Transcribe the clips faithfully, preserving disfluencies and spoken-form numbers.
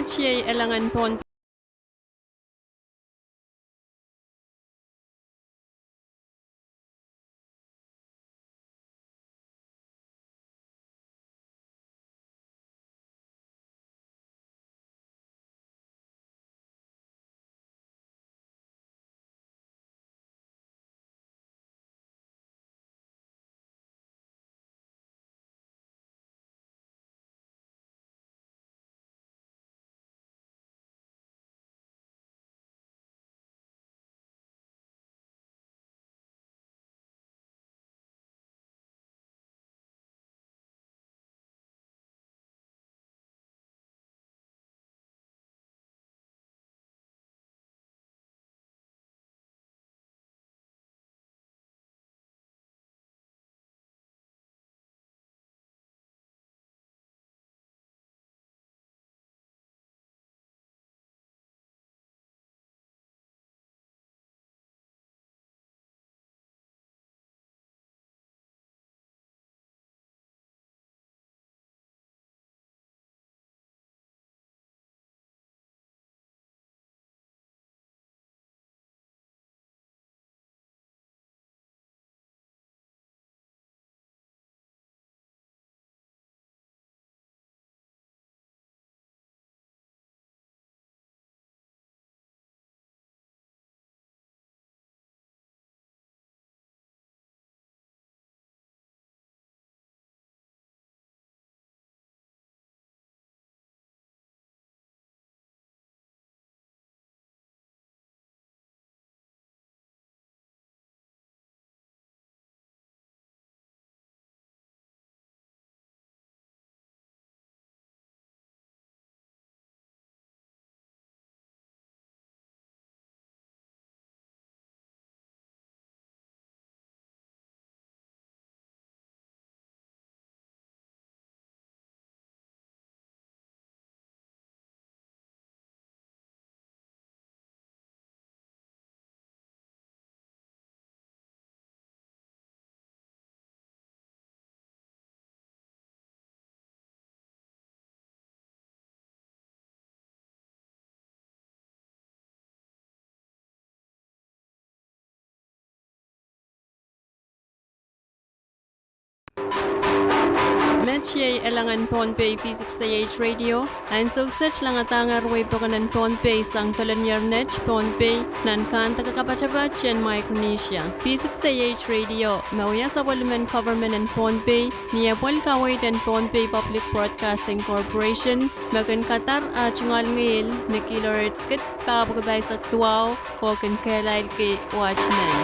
Tiei elangan Pohnpei. Met iei elangan Pohnpei V six A H Radio. Ansou kiset langadahngehr wehi pokon en Pohnpei sang pelenier net Pohnpei nan kahnde kapatapat en Micronesia. V six A H Radio me wia sapwellimen government en Pohnpei ni apwalih kaweid en Pohnpei Public Broadcasting Corporation me kin kadar ah tungoal ngihl ni kilohertz kid pahr pahisek duwau, oh kin kehlailki waht nan.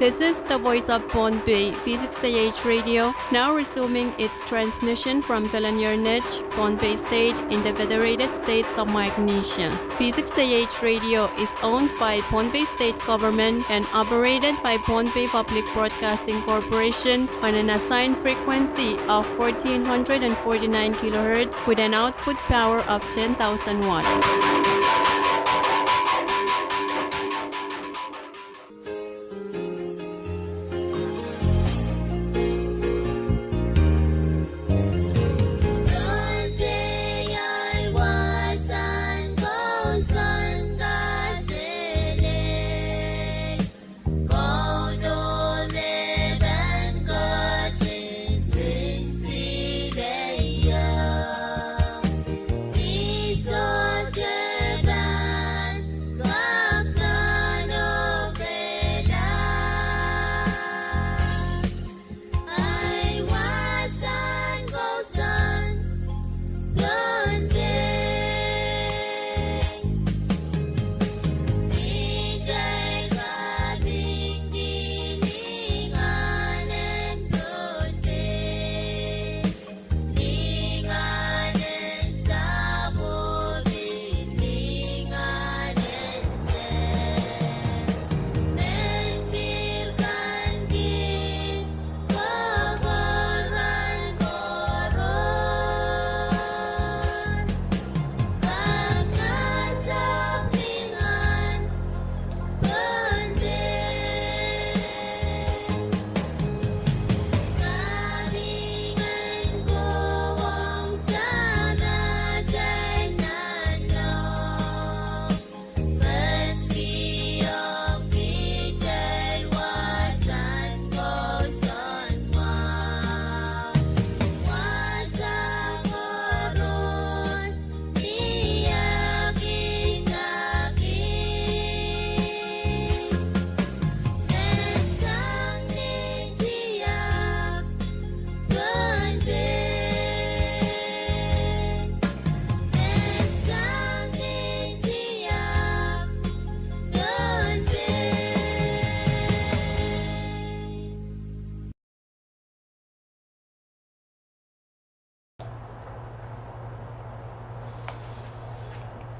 This is the Voice of Pohnpei, V six A H Radio, now resuming its transmission from Pelanier Net, Pohnpei State, in the Federated States of Micronesia. V six A H Radio is owned by Pohnpei State Government and operated by Pohnpei Public Broadcasting Corporation on an assigned frequency of fourteen hundred and forty-nine kilohertz with an output power of ten thousand watt.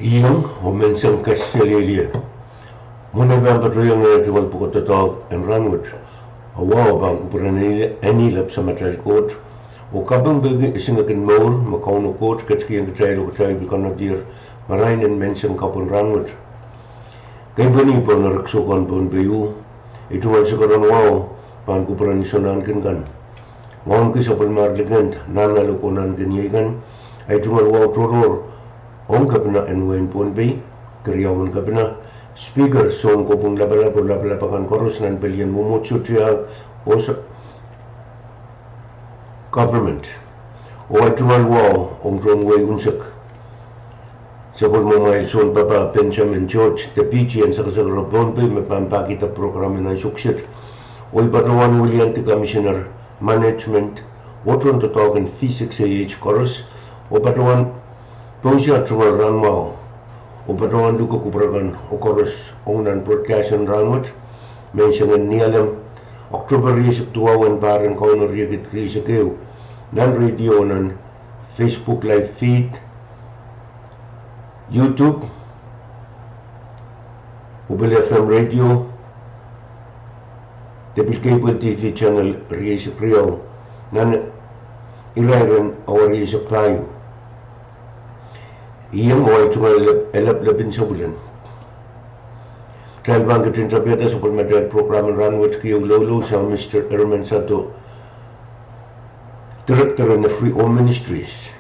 Iang oh menseng kaselehlie. Mwuhnei pahn patohiong ni tungoal pwukoa doadoahk en rahnwet. Awa, pahn kupwuren eni lap Samatail Koht oh kapingpeki esingek en mour me Kauno Koht ketikihong kitail oh kitail pil konehdier marain en menseng kapw en rahnwet. Keipweni pohn erekiso kan pohn pei uh, ei tungoal sakaran wahu pahn kupwuren iso nahnken kan. Wauneki sapwellimahr Likend, Nanlahlo Konankeniei kan, ei tungoal wahu tohrohr ong kepina en wehin Pohnpei, keriaun kepina, Speaker, Sounkopwung Lapalap oh lapalap akan koaros nan pelien mwomwohdiso tiahk oh government. Oh ei tungoal wahu ong tohn wehi unsek, sapwellimamwail sounpapah Benjamin George, depiti en sakasakara Pohnpei me pahn pahkihda program en ansou kiset. Oh ei patohwan wiliandi commissioner management oh tohn doadoahk en V six A H koaros, oh patohwan pousiar tungoal rahnmwahu, oh patohwan luke kupwur akan oh koaros ong nan broadcast en rahnwet, menseng en Nialem, October rieisek duwau en pahr en Kauno riekid rieisek ehu, nan radio, nan Facebook live feed, YouTube, oh pil F M radio, de pil cable T V channel rieisek riau, nan irairen awa rieisek pahieu. Iang oh ei tungoal elep, elep lepin sapwelen. Kitail pahn ketin tapihada sapwellimatail program en rahnwet keieu loulou sang Mister Erman Sado, Director en Free Home Ministries.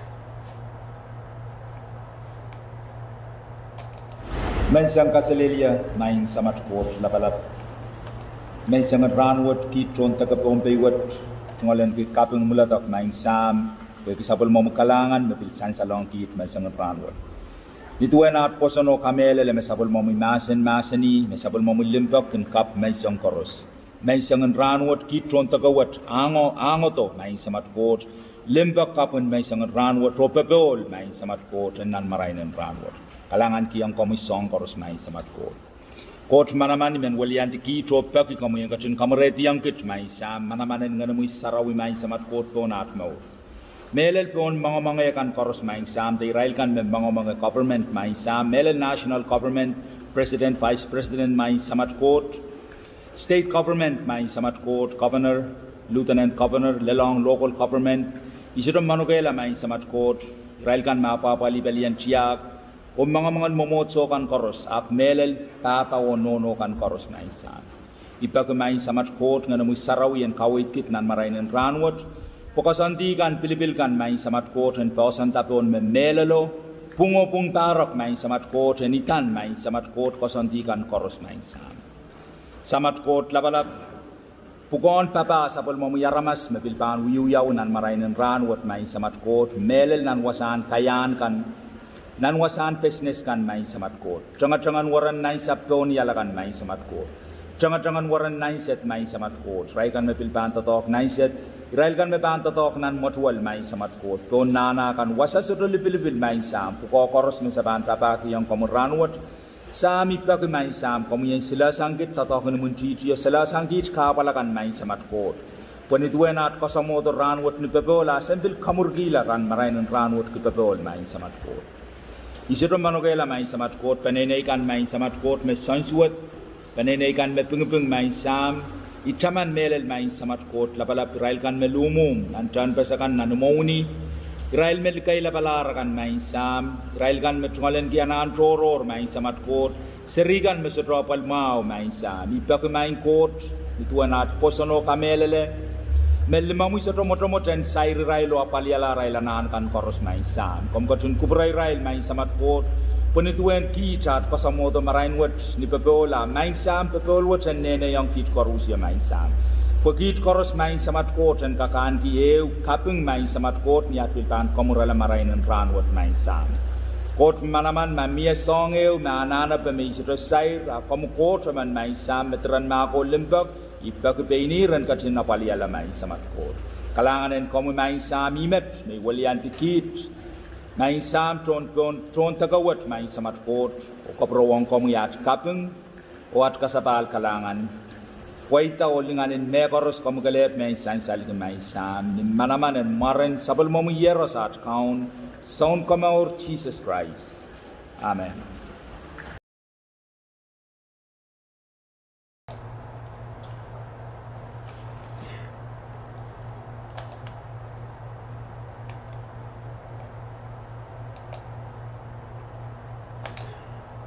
Menseng kaselehlie, Maing Samat Koht Lapalap. Menseng en rahnwet kiht tohn deke Pohnpei wet, tungoalenki kaping mwuledek Maing Sahm, pwehki sapwellimomwi kalahngan me pil sansalohng kiht menseng en rahnwet. Ni duwen aht pwoson oh kamehlele me sapwellimomwi mahsen mahsanih, me sapwellimomwi limpoak kin kapw menseng koaros. Menseng en rahnwet kiht tohn deke wet, ahngo, ahngodo Maing Samat Koht, limpoak kapw en menseng en rahnwet oh popohl Maing Samat Koht en nan marain en rahnwet. Kalahngankihong komwi soahng koaros Maing Samat Koht. Koht manaman, I men weliandi kiht oh peki komwi en ketin kamwerehdiong kiht Maing Sahm manaman en Ngenomwi Sarawi Maing Samat Koht pohn aht mour. Mehlel pohn moangomoange kan koaros Maing Sahm, de irail kan me moangomoange government Maing Sahm, mehlel national government, president, vice president Maing Samat Koht, state government Maing Samat Koht, governor, lieutenant governor, lelohng local government, I sohte manokehla Maing Samat Koht, irail kan me apwahpwalih pelien tiahk, oh moangomoangen mwomwohdiso kan koaros, ahpw mehlel pahpa oh nohno kan koaros Maing Sahm. I peki Maing Samat Koht Ngenomwi Sarawi en kaweid kiht nan marain en rahnwet, pwe koasoandi kan, pilipil kan Maing Samat Koht en poahsoanda pohn me mehlelo, pwung oh pwung pahrek Maing Samat Koht en idan Maing Samat Koht koasoandi kan koaros Maing Sahm. Samat Koht Lapalap, pwukoahn papah sapwellimomwi aramas me pil pahn wiewiawi nan marain en rahnwet Maing Samat Koht, mehlel nan wasahn kaiahn kan, nan wasahn business kan Maing Samat Koht. Tengetengen weren nainsapw pohn iala kan Maing Samat Koht. Tengetengen weren nainsed Maing Samat Koht. Irail kan me pil pahn doadoahk nainsed, irail kan me pahn doadoahk nan mwetuwel Maing Samat Koht. Pohn nahna kan, wasa sohte lipilipil Maing Sahm, pwukoa koaros me se pahn papahkihong komwi rahnwet, Sahm, I peki Maing Sahm, komwi en silehsang kiht doadoahk en imwintihtio, silehsang kiht kahpwal akan Maing Samat Koht. Pwe ni duwen aht koasoamwohdo rahnwet ni popohl, a se pil kamwurkihla nan marain en rahnwet ki popohl Maing Samat Koht. I sohte manokehla Maing Samat Koht, peneinei kan Maing Samat Koht me soansuwed, peneinei kan me pingiping Maing Sahm, I taman mehlel Maing Samat Koht Lapalap, irail kan me luhmwuhm nan tehnpas akan nan imwowini, irail me likeilapalahr akan Maing Sahm, irail kan me tungoalenki anahn tohrohr Maing Samat Koht, seri kan me sohte apwal mwahu Maing Sahm. I peki Maing Koht, ni duwen aht pwoson oh kamehlele, me limomwi sohte mwotomwot en sair irail oh apwaliala arail anahn kan koaros Maing Sahm. Komw ketin kupwure irail Maing Samat Koht, pwe ni duwen kiht aht koasoamwohdo marain wet ni popohl, a Maing Sahm, popohl wet en nehnehiong kiht koarusie Maing Sahm. Pwe kiht koaros Maing Samat Koht en kak ahneki ehu kaping Maing Samat Koht ni aht pil pahn kamwurala marain en rahnwet Maing Sahm. Koht manaman, ma mie soahng ehu me anahnepe me I sohte sair, a komwi Koht emen Maing Sahm me diren mahk oh limpoak, I peki pein ih en ketin apwaliala Maing Samat Koht. Kalahngan en komwi Maing Sahm, ih met me I weliandi kiht Maing Sahm tohn, tohn deke wet Maing Samat Koht, oh kapwurehng komwi aht kaping oh aht kasapahl kalahngan, pweida oh lingan en mehkoaros komwi kelehpw me sansalki Maing Sahm, ni manaman en mwaren sapwellimomwi Iehros aht Kaun, Sounkomour Sises Krais. Amen.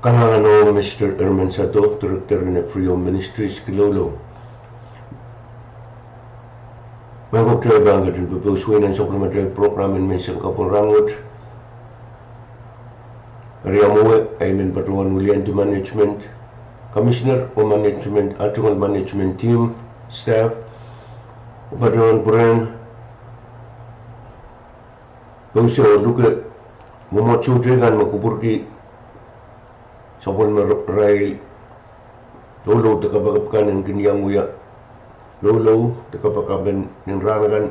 Kalahngan ong Mister Herman Sado, Director en Free Home Ministries, Kiloulou. Mehkot kitail pahn ketin popouswe nan sapwellimatail program en menseng kapw en rahnwet. Eri mwo, I men patohwan wiliandi management, commissioner oh management, atungal management team, staff, oh patohwan pwurehng pousehla luke mwomwohdiso teikan me kupwurki sapwellimarail loulou de kapakap kan en kin iang wia loulou de kapakap en nin rahn akan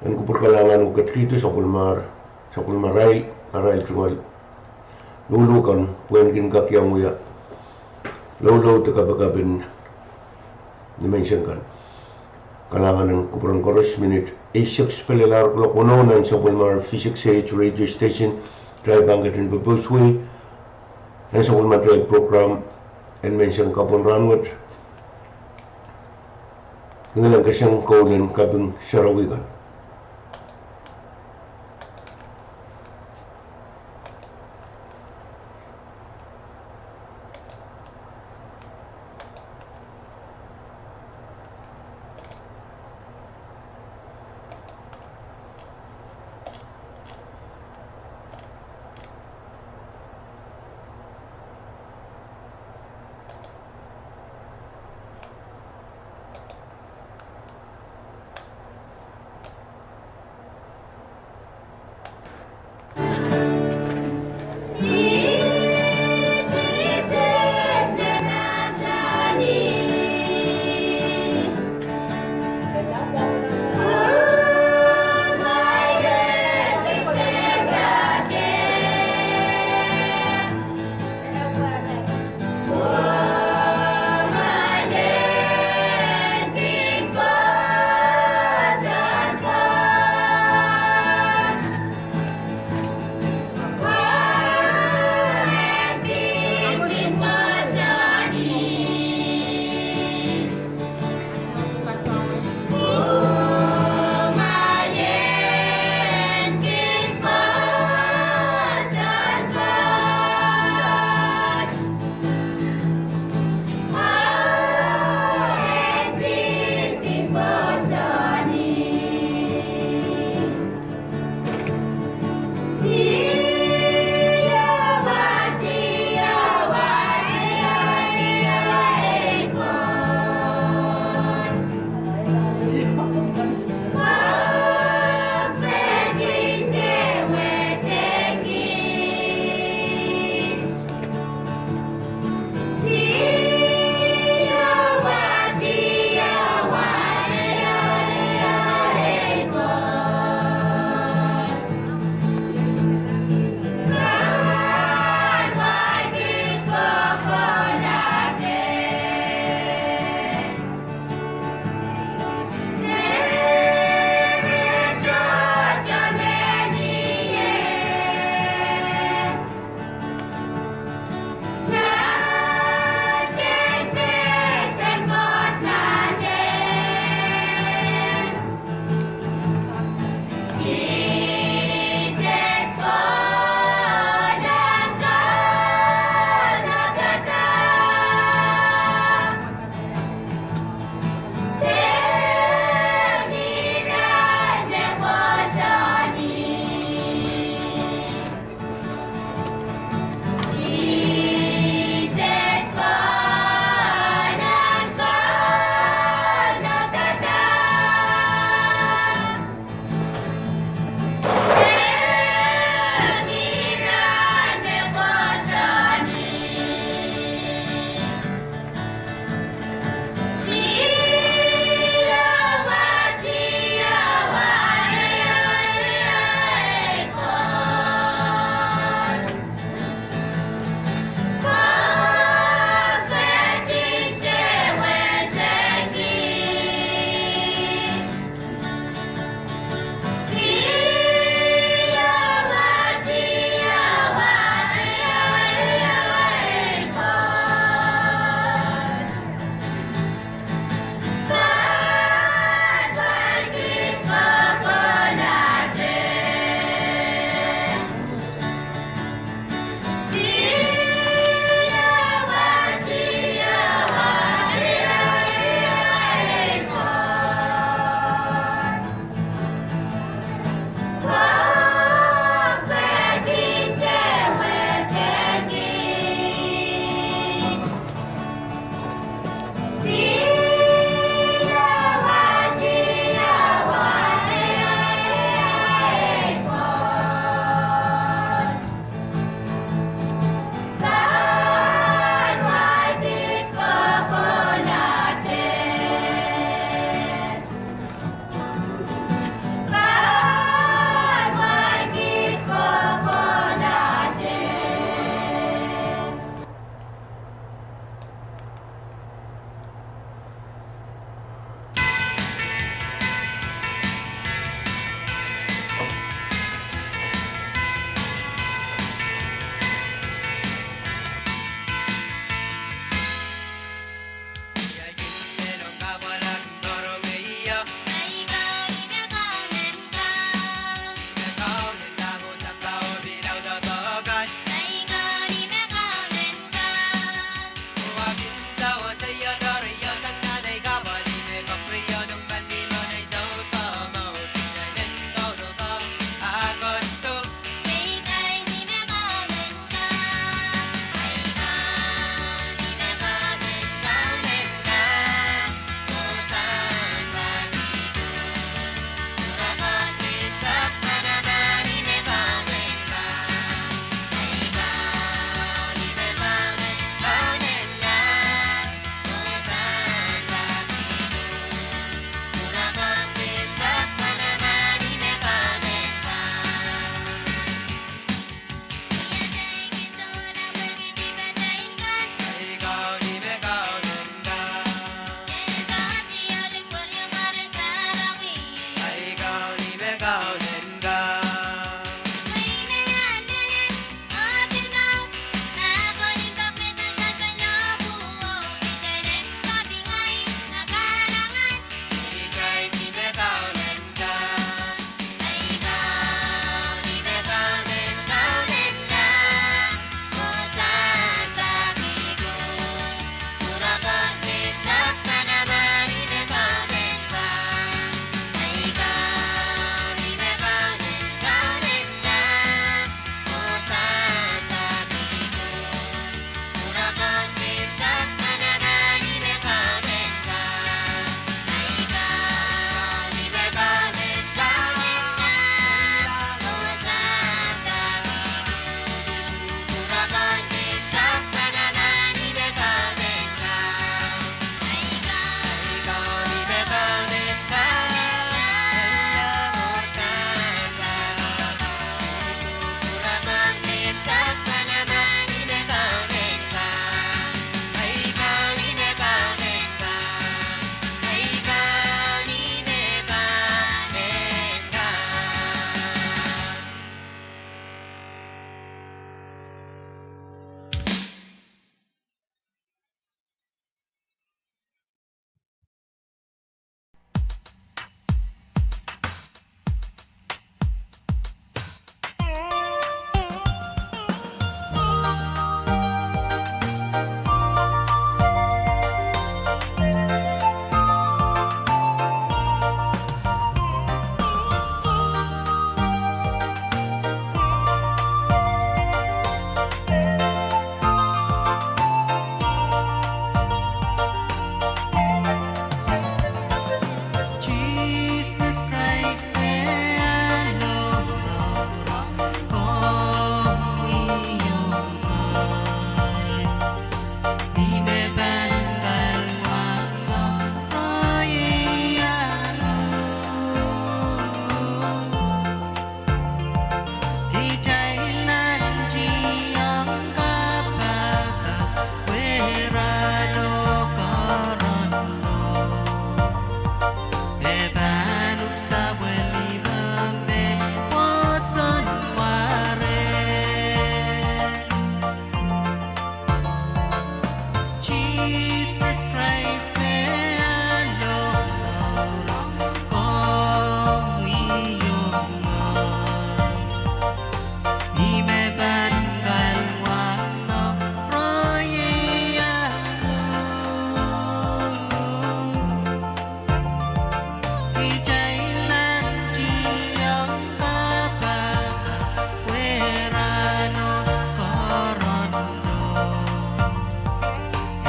en kupwur kalahngan oh ketikihdo sapwellimarail, arail tungoal loulou kan pwehn kin kak iang wia loulou de kapakap en ni menseng kan. Kalahngan en kupwuren koaros. Minit eisek pil lahr kuloak weneu nan sapwellimatail V six H radio station, kitail pahn ketin popouswe nan sapwellimatail program en menseng kapw en rahnwet. Ngilen keseng koul en kaping sarawi kan.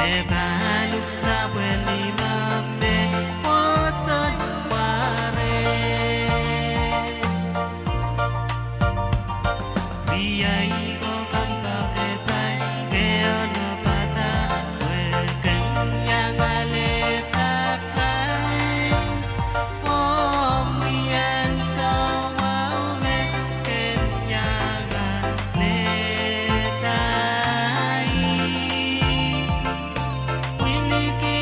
E pahn uk sapwellime me pwoson mware. Riei ko, kompoakepahi ke onopada, pwe ken iang alehda Krais, oh mie ansou mwahu me ken iang alehda ih. Pwiliki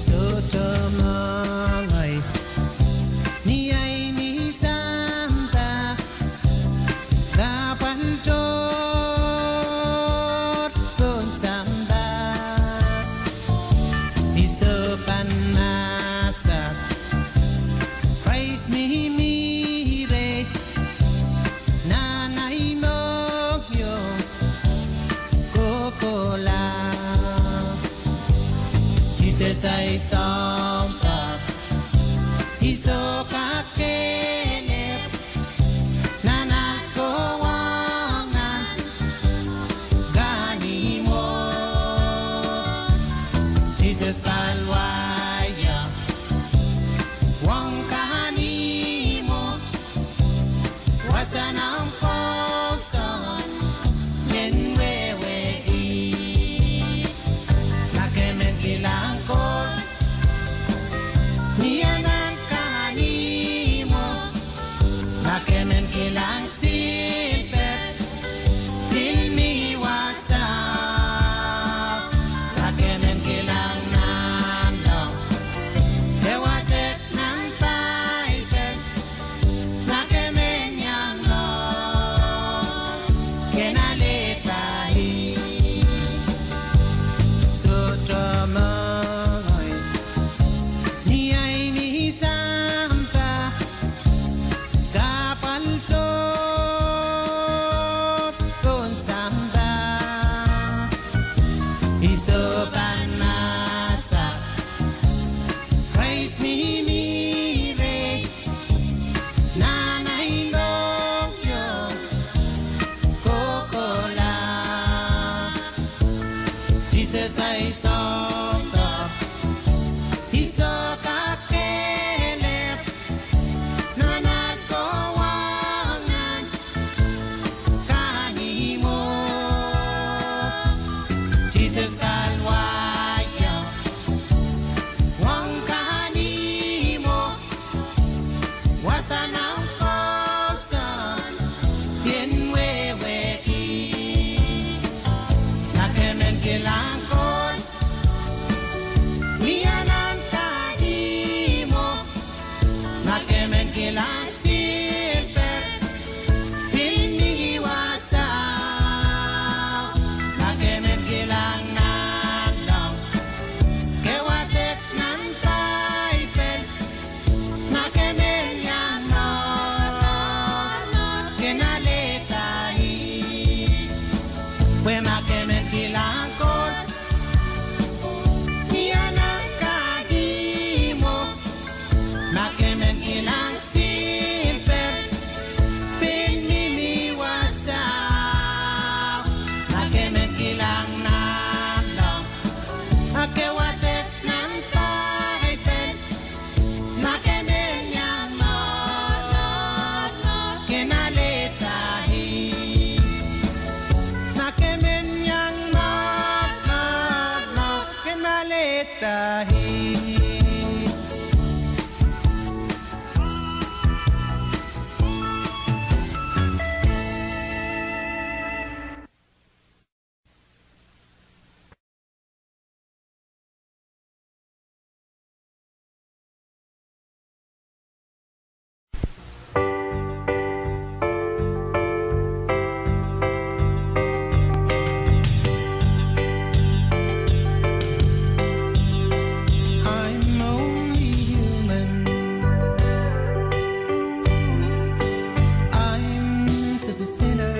Sohte mengei ni ahi ni sampah, kahpwal tohto pohn sampah. I sohte pahn mahsanih Krais mihmi reh nan ahi mohngiong kohkohla. Sises ahi soahng pahn, I sohte kak kelehpw nan aht kowahngan kahnimwo. Sises kahlwaiong wahn kahnimwo, wasa nan kousoan en wehwehki. Ma ke men kilang Koht ni anahn kahnimwo, ma ke men kilang silpehp pil mi wasao, ma ke men kilang nanleng de wadek nan Paipel, ma ke men iang loal, ke en alehda ih. Sohte mengei ni ahi ni sampah, kahpwal tohto pohn sampah. I sohte pahn mahsanih Krais mihmi reh nan ahi mohngiong kohkohla. Sises ahi soahng pahn, I sohte kak kelehpw nan aht kowahngan kahnimwo. Sises kahlwaiong wahn kahnimwo, wasa nan kousoan en wehwehki. Ma ke men kilang Koht ni anahn kahnimwo, ma ke men kilang silpehp pil mi wasao, Pwe ma ke men kilang Koht, I anahne kaimw. Ma ke men kilang silper, pein mihmi wasao. Ma ke men kilang nanleng, a ke wadek nan Paipel. Ma ke men iang nohnohno, ke en alehda ih. Ma ke men iang nohnohno, ke en alehda ih. I'm only human. I'm just a sinner.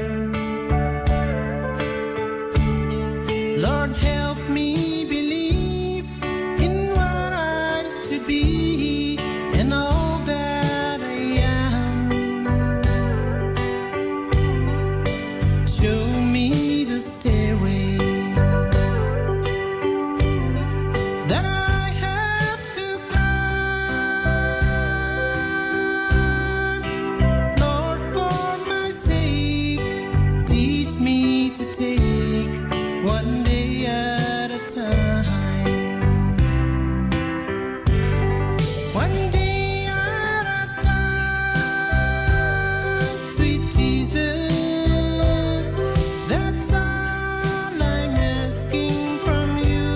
Lord, help me believe in what I should be and all that I am. Show me the stairway that I have to climb. Lord, for my sake, teach me to take one day at a time. One day at a time, sweet Jesus, that's all I'm asking from you.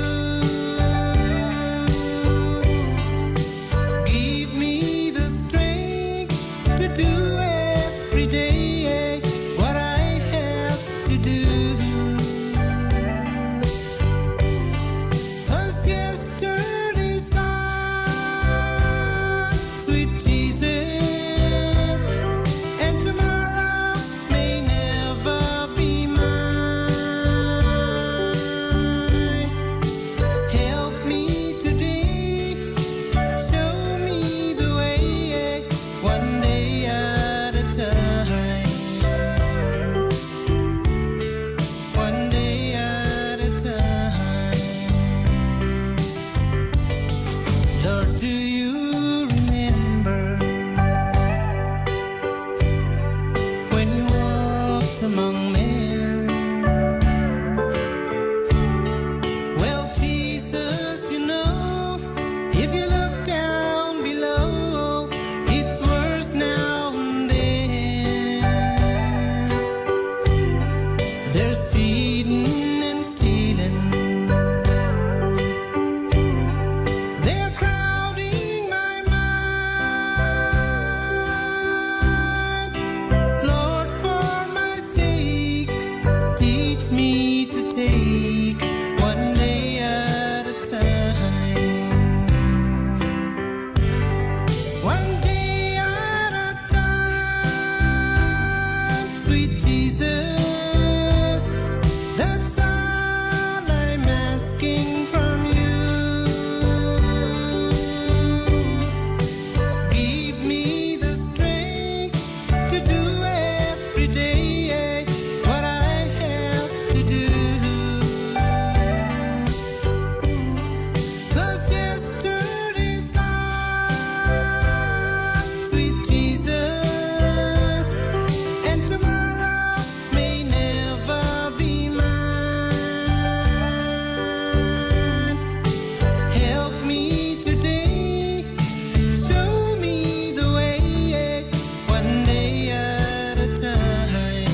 Give me the strength to do every day what I have to do. 'Cause yesterday's gone, sweet Jesus, and tomorrow may never be mine. Help me today, show me the way, one day at a time. One day at a time. Lord, do you remember when you walked among men? Well, Jesus, you know, if you look down below, it's worse now than then. There's cheating and stealing. They're crowding my mind. Lord, for my sake, teach me to take one day at a time. One day at a time, sweet Jesus, that's all I'm asking from you. Give me the strength to do every day what I have to do. 'Cause yesterday's gone, sweet Jesus, and tomorrow may never be mine. Help me today, show me the way, one day at a time.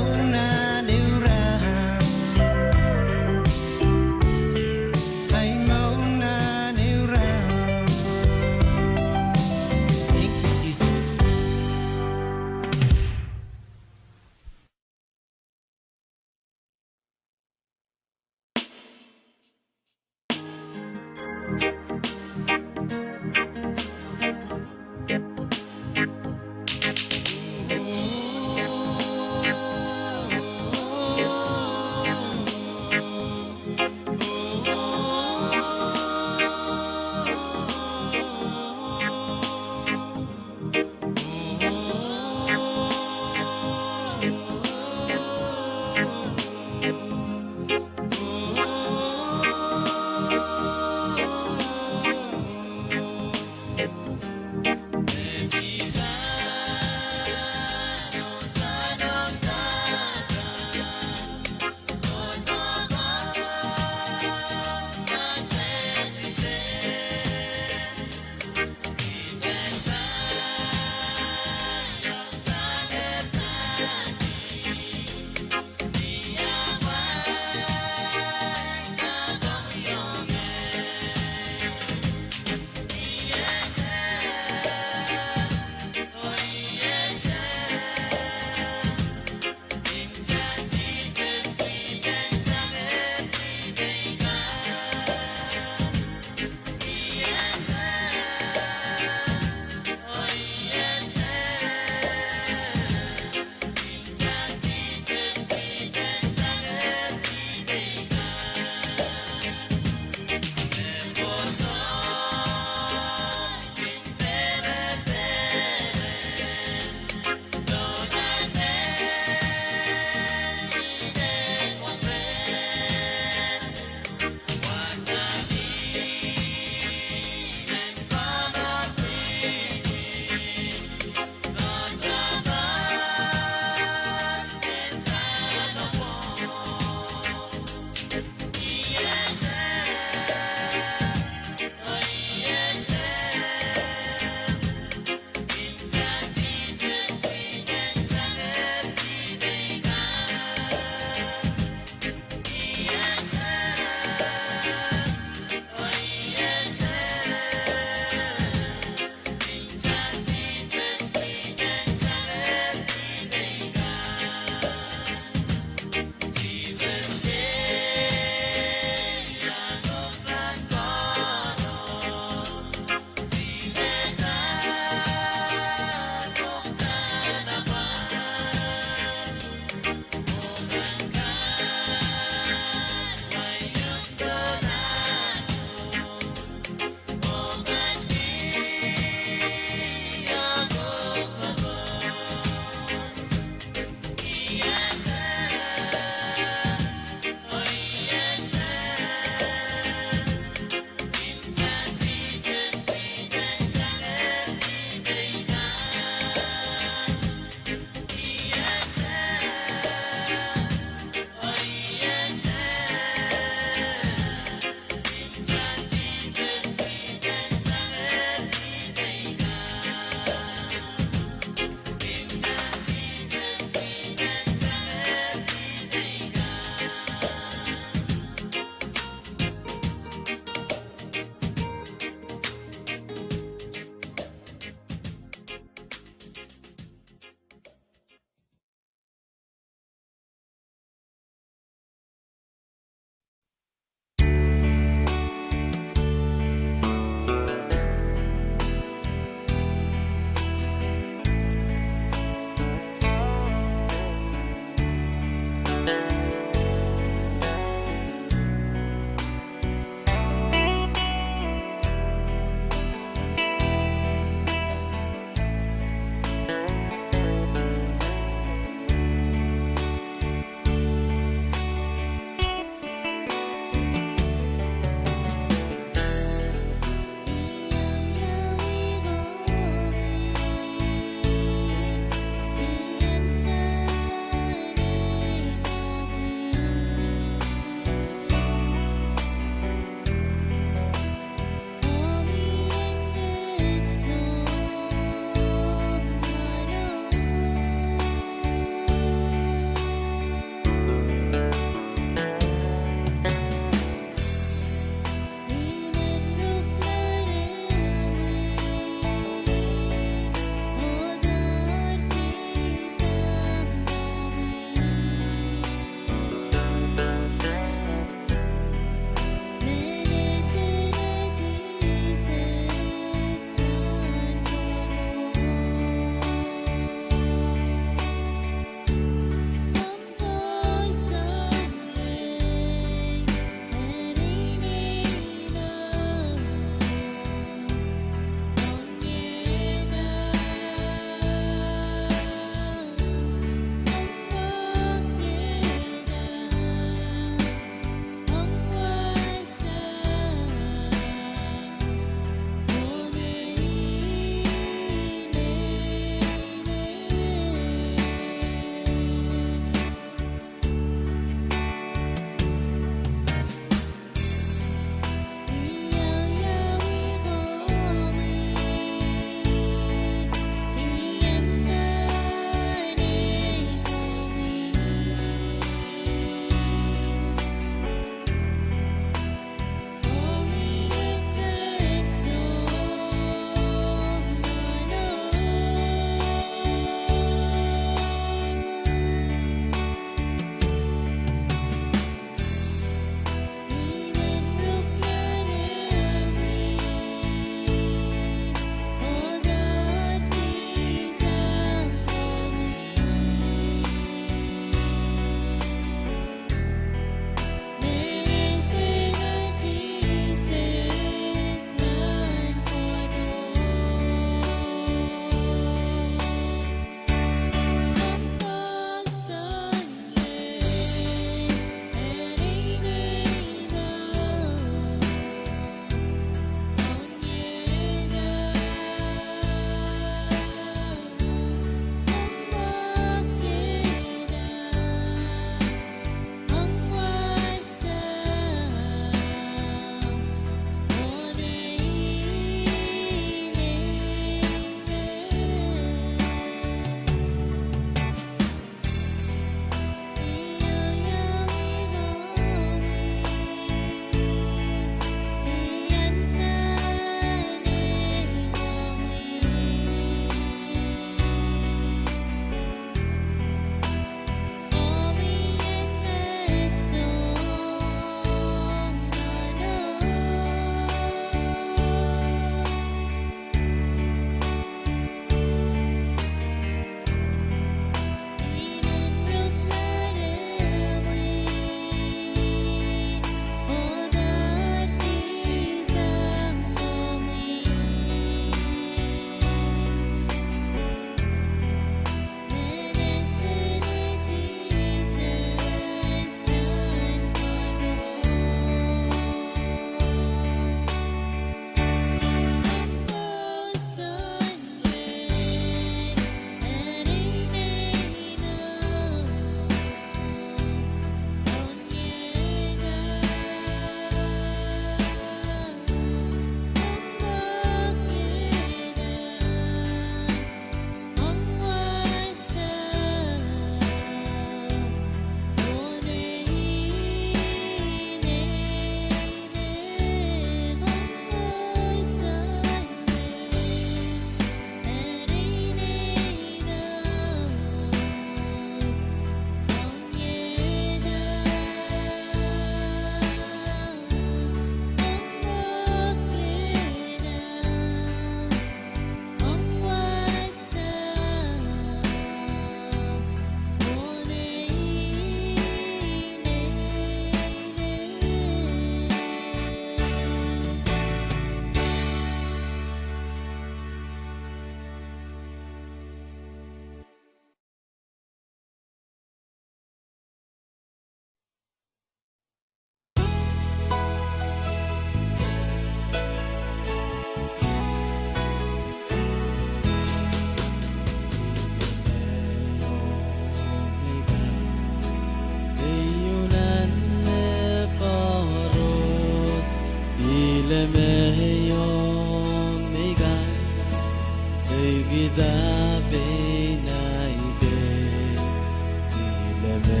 Ih me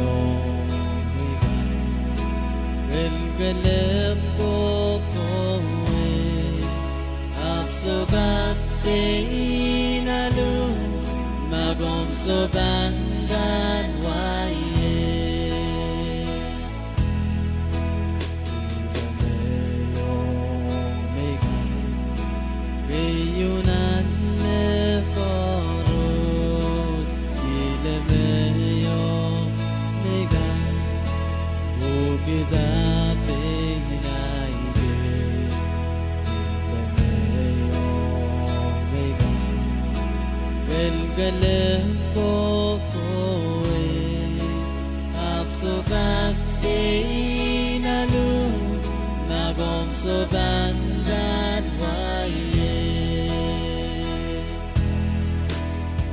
Omega, pil kelehpw kohkohwei, ahpw sohte kak pein alu ma komw sohte pahn kak wai ie. Ih me Omega, keieu nan mehkoaros. Ih me Omega, oh kihda pein ahi ie. Ih me Omega, pil kelehpw kohkohwei, ahpw sohte kak pein alu ma komw sohte pahn kak wai ie.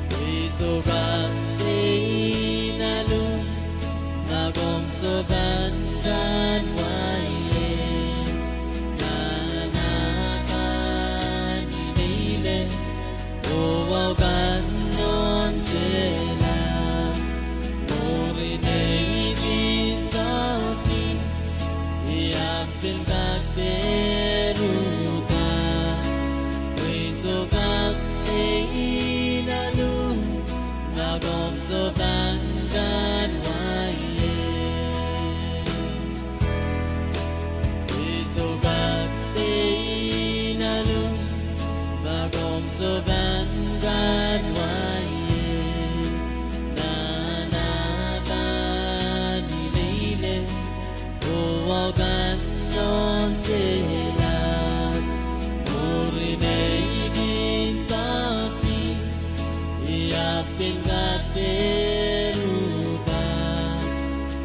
Pwe sohte kak pein alu ma komw sohte pahn kak wai ie. Nan ah pahn ileile, oh wahu kan nohn tehla. Mwurin ei kin doahke, I ahpw pil kak dehr uhda. Pwe sohte kak pein alu ma komw sohte pahn kak wai ie. Pwe sohte kak pein alu ma komw sohte pahn kak wai ie. Nan ah pahn ileile, oh wahu kan nohn tehla. Mwurin ei kin doahke, I ahpw pil kak dehr uhda.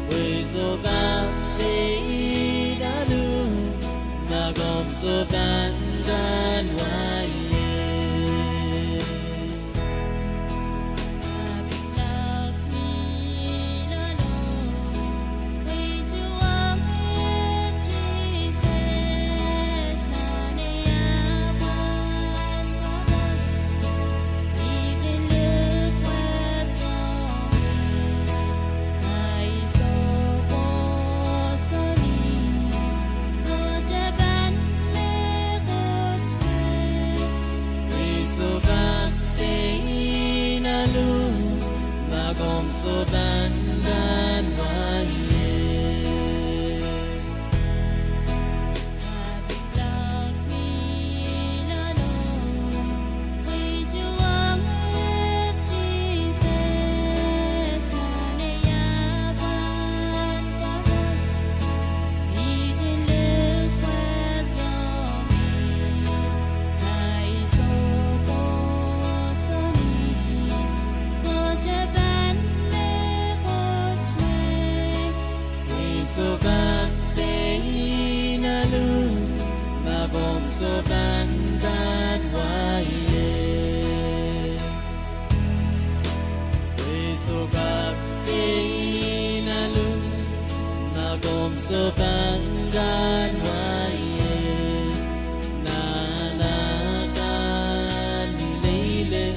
Pwe sohte kak pein alu ma komw sohte pahn kak wai ie. Pwe sohte kak pein alu ma komw sohte pahn kak wai ie. Pwe sohte kak pein alu ma komw sohte pahn kak wai ie. Pwe sohte kak pein alu ma komw sohte pahn kak wai ie. Nan ah pahn ileile,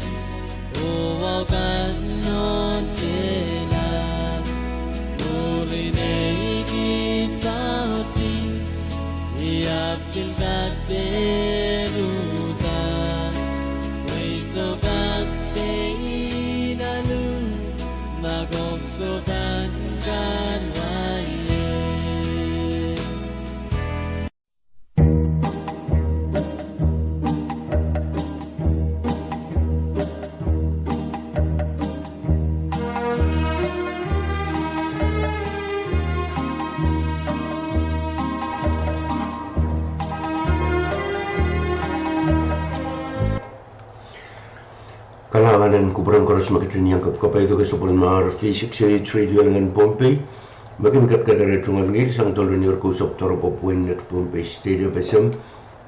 oh wahu kan nohn tehla. Mwurin ei kin doahke, I ahpw pil kak dehr uhda. Pwe sohte kak pein alu ma komw sohte pahn kak wai ie. Kalahngan en kupwuren koaros me ketin iang kapakap, iei sapwellimomwi V six eight Radio Nangen Pohnpei, me kin ketiket ire tungoal ngehi sang douluhn ehu eisek eisek doaropwe pwihn net Pohnpei State F S M,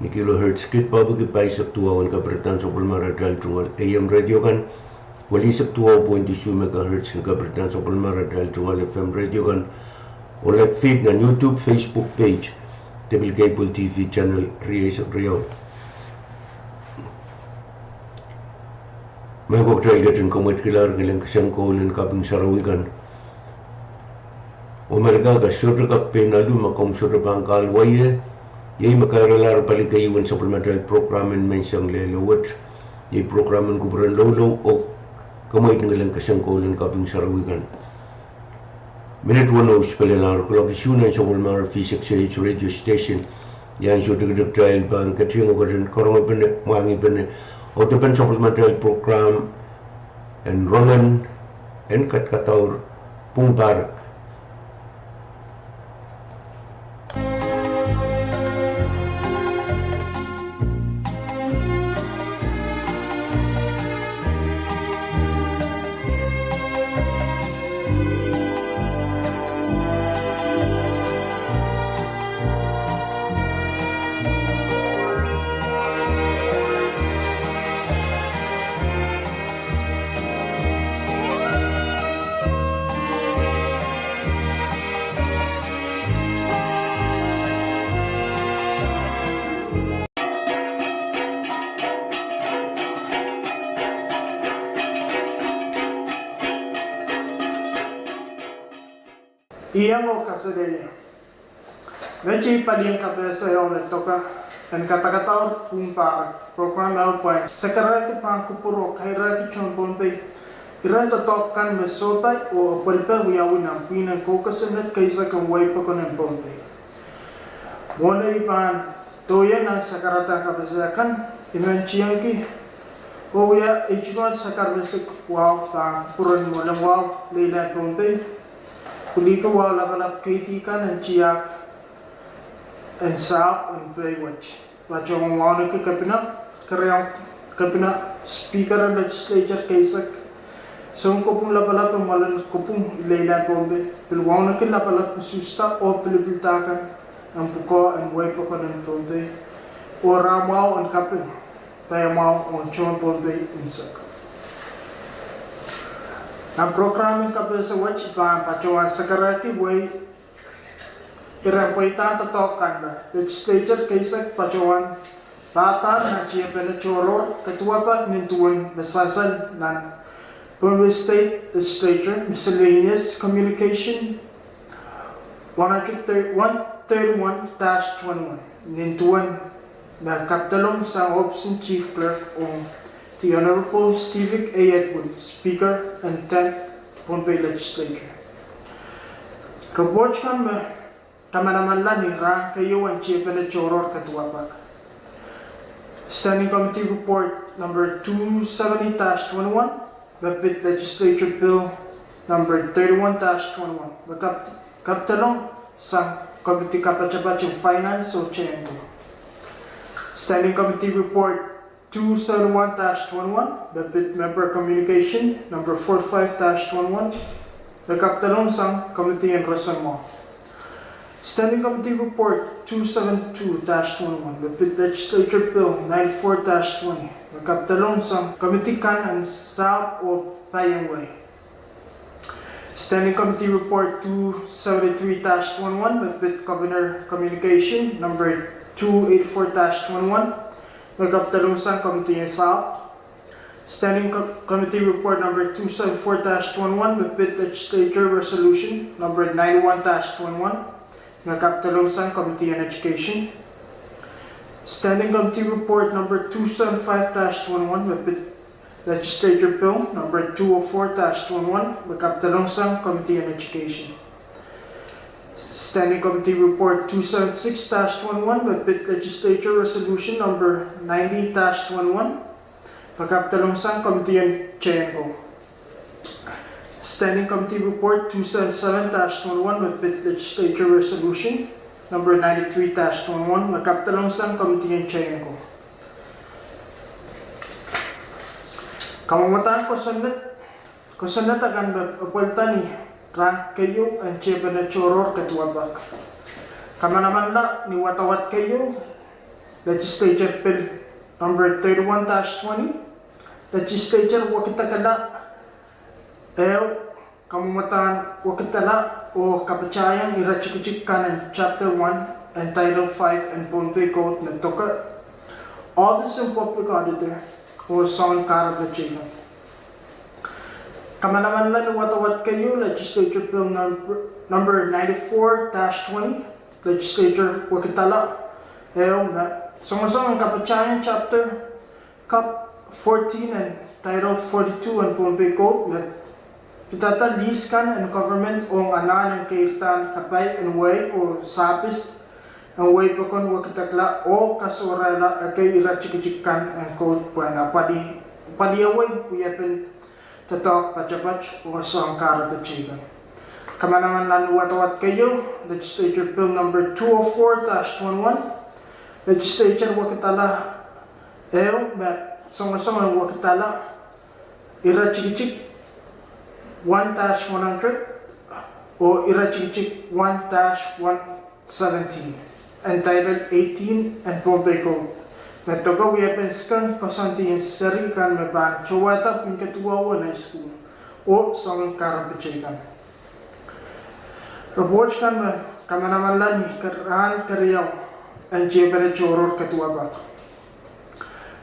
ni kilohertz kid pahpwiki pahisek duwau en kapirdan sapwellimomwi atail tungoal A M radio kan, oh lihsek duwau point isuh megahertz ni kapirdan sapwellimomwi atail tungoal F M radio kan, oh live feed nan YouTube, Facebook page, de pil cable T V channel rieisek riau. Mehkot kitail ketin kamwetkilahr, ngilen kisehn koul en kaping sarawi kan. Amerika, ke sohte kak pein alu ma komw sohte pahn kahluwa ie. Iei me kairalahr pali keieu en sapwellimatail prokram en Menseng Lehlo wet. Iei prokram en kupwuren loulou oh kemweit ni kilang kesempwal en kaping sarawi kan. Minit weneu spelelahr kuloak isuh nan sapwellimatail V six H radio station. Iei ansou tikitik kitail pahn ketin, oh ketin karongepene, mwahngihpene, oh depen sapwellimatail prokram en rongen en kadkadaur pwung pahrek. Iang oh kasalehda. Met iei palien kapehse ehu me doke en kadkadaur pwung pahrek, prokram ehu pwehn sakarehki pahn kupwur oh kairehki tohn Pohnpei iren doadoahk kan me sohpai oh apwalipe wiawi nan pwihn en kou kosonned keisek en wehi pokon en Pohnpei. Mwohn ei pahn dohieng nan sakarada kapehse kan, I men tiengki oh wia ei tungoal sakar mesik wahu pahn kupwuren mwoalen wahu leilahn Pohnpei, pwiliki wahu lapalap keidi kan en tiahk en sahpw en pei wet. Patohwan wauneki kepina, keriaun kepina, Speaker en Legislature keisek, Sounkopwung Lapalap en mwoalen kopwung leilahn Pohnpei, pil wauneki lapalap, usuhsda oh pilipilda kan en pwukoa en wehi pokon en Pohnpei, oh rahn mwahu en kaping, paiamwahu oh tohn Pohnpei unsek. Nan prokram en kapehse wet I pahn patohwan sakarehki wehi iren pweidahn doadoahk kan me Legislature keisek patohwan pahdahr nan tiepene tohrohr kaduwapak nin duwen me sansal nan Pohnpei State Legislature, Miscellaneous Communication one hundred thirty, one thirty-one dash twenty-one, nin duwen me kapidolong sang ohpis en Chief Clerk ong The Honorable Stevick A. Edwin, Speaker en Tenth Pohnpei Legislature. Report kan me kamanamanla ni rahn keieu en tiepene tohrohr kaduwapak. Standing Committee Report number two seventy dash twenty-one, me pid Legislature Bill number thirty-one dash twenty-one, me kap-, kapidolong sang Committee Kapatapat en Finance oh Tehnko. Standing Committee Report two seventy-one dash twenty-one, me pid Member Communication number forty-five dash twenty-one, me kapidolong sang Committee en Roson Mwahu. Standing Committee Report two seventy-two dash twenty-one, me pid Legislature Bill ninety-four dash twenty, me kapidolong sang Committee kan en Sahpw oh Paiong Wehi. Standing Committee Report two seventy-three dash twenty-one, me pid Governor Communication number two eighty-four dash twenty-one, me kapidolong sang Committee en Sahpw. Standing Co-, Committee Report number two seventy-four dash twenty-one, me pid Legislature Resolution number ninety-one dash twenty-one, me kapidolong sang Committee en Education. Standing Committee Report number two seventy-five dash twenty-one, me pid Legislature Bill number two oh four dash twenty-one, me kapidolong sang Committee en Education. Standing Committee Report two seventy-six dash twenty-one, me pid Legislature Resolution number ninety dash twenty-one, me kapidolong sang Committee en Tehnko. Standing Committee Report two seventy-seven dash twenty-one, me pid Legislature Resolution number ninety-three dash twenty-one, me kapidolong sang Committee en Tehnko. Kamwomwadahr kosonned, kosonned akan me apwalda ni rahn keieu en tiepene tohrohr kaduwapak. Kamanamanla ni wadawad keieu, Legislature Bill number thirty-one dash twenty, Legislature wekidekla ehu kamwomwadahn wekidala oh kapatahieng ire tikitik kan en Chapter one en Title five en Pohnpei Code me doke Office en Public Auditor oh soun kahrepe teikan. Kamanamanla ni wadawad keieu, Legislature Bill number, number ninety-four dash twenty, Legislature Wekidala Ehu, me songosong en kapatahiong chapter kap fourteen en title forty-two en Pohnpei Code, me pidada lease kan en government ong anahn en keirda kapai en wehi oh service en wehi pokon wekidekla oh kasohrehla ekei iretikitik kan en code pwehn apwalih, apwalih wiepen doadoahk poatoapoat oh soahng kahrepe teikan. Kamanamanla ni wadawad keieu, Legislature Bill number two oh four dash twenty-one, Legislature Wekidala Ehu, me songosong en wekidala iretikitik one dash one hundred oh iretikitik one dash one seventeen, en title eighteen en Pohnpei Code, me doke wiepen sikan koasoandi en seri kan me pahn towehda pwihn kaduwahu en high school oh soangen kahrepe teikan. Report kan me kamanamanla ni rahn keriau en tiepene tohrohr kaduwapak.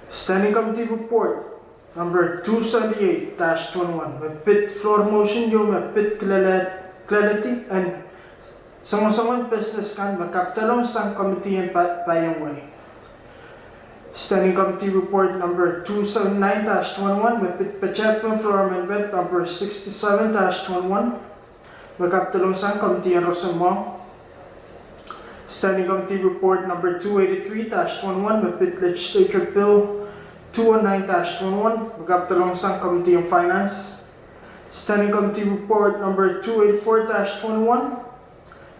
Standing Committee Report number two seventy-eight dash twenty-one, me pid floor motion ieu me pid kilelehdi en songosongen business kan me kapidolong sang committee en pa-, paiong wehi. Standing Committee Report number two seventy-nine dash twenty-one, me pid budget and floor amendment number sixty-seven dash twenty-one, me kapidolong sang committee en roson mwahu. Standing Committee Report number two eighty-three dash twenty-one, me pid Legislature Bill two oh nine dash twenty-one, me kapidolong sang committee en finance. Standing Committee Report number two eighty-four dash twenty-one,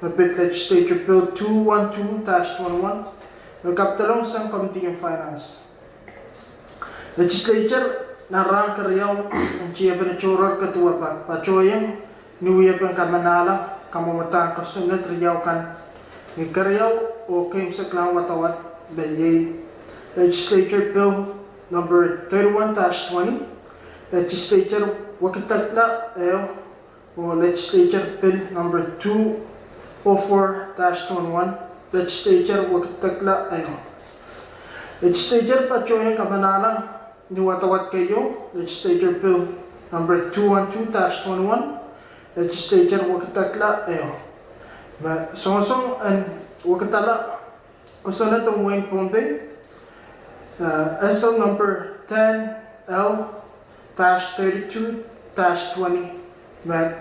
me pid Legislature Bill two one two dash twenty-one, me kapidolong sang committee en finance. Legislature nan rahn keriau en tiepene tohrohr kaduwapak patohieng ni wiepen kamanahla kamwomwdahn kosonned riau kan, ni keriau oh keimwseklahn wadawad, me iei Legislature Bill number thirty-one dash twenty, Legislature Wekidekla Ehu, oh Legislature Bill number two oh four dash twenty-one, Legislature Wekidekla Ehu. Legislature patohieng kamanahla ni wadawad keieu, Legislature Bill number two one two dash twenty-one, Legislature Wekidekla Ehu, me songosong en wekidala kosonned en wehin Pohnpei, eh, S L number ten L dash thirty-two dash twenty, me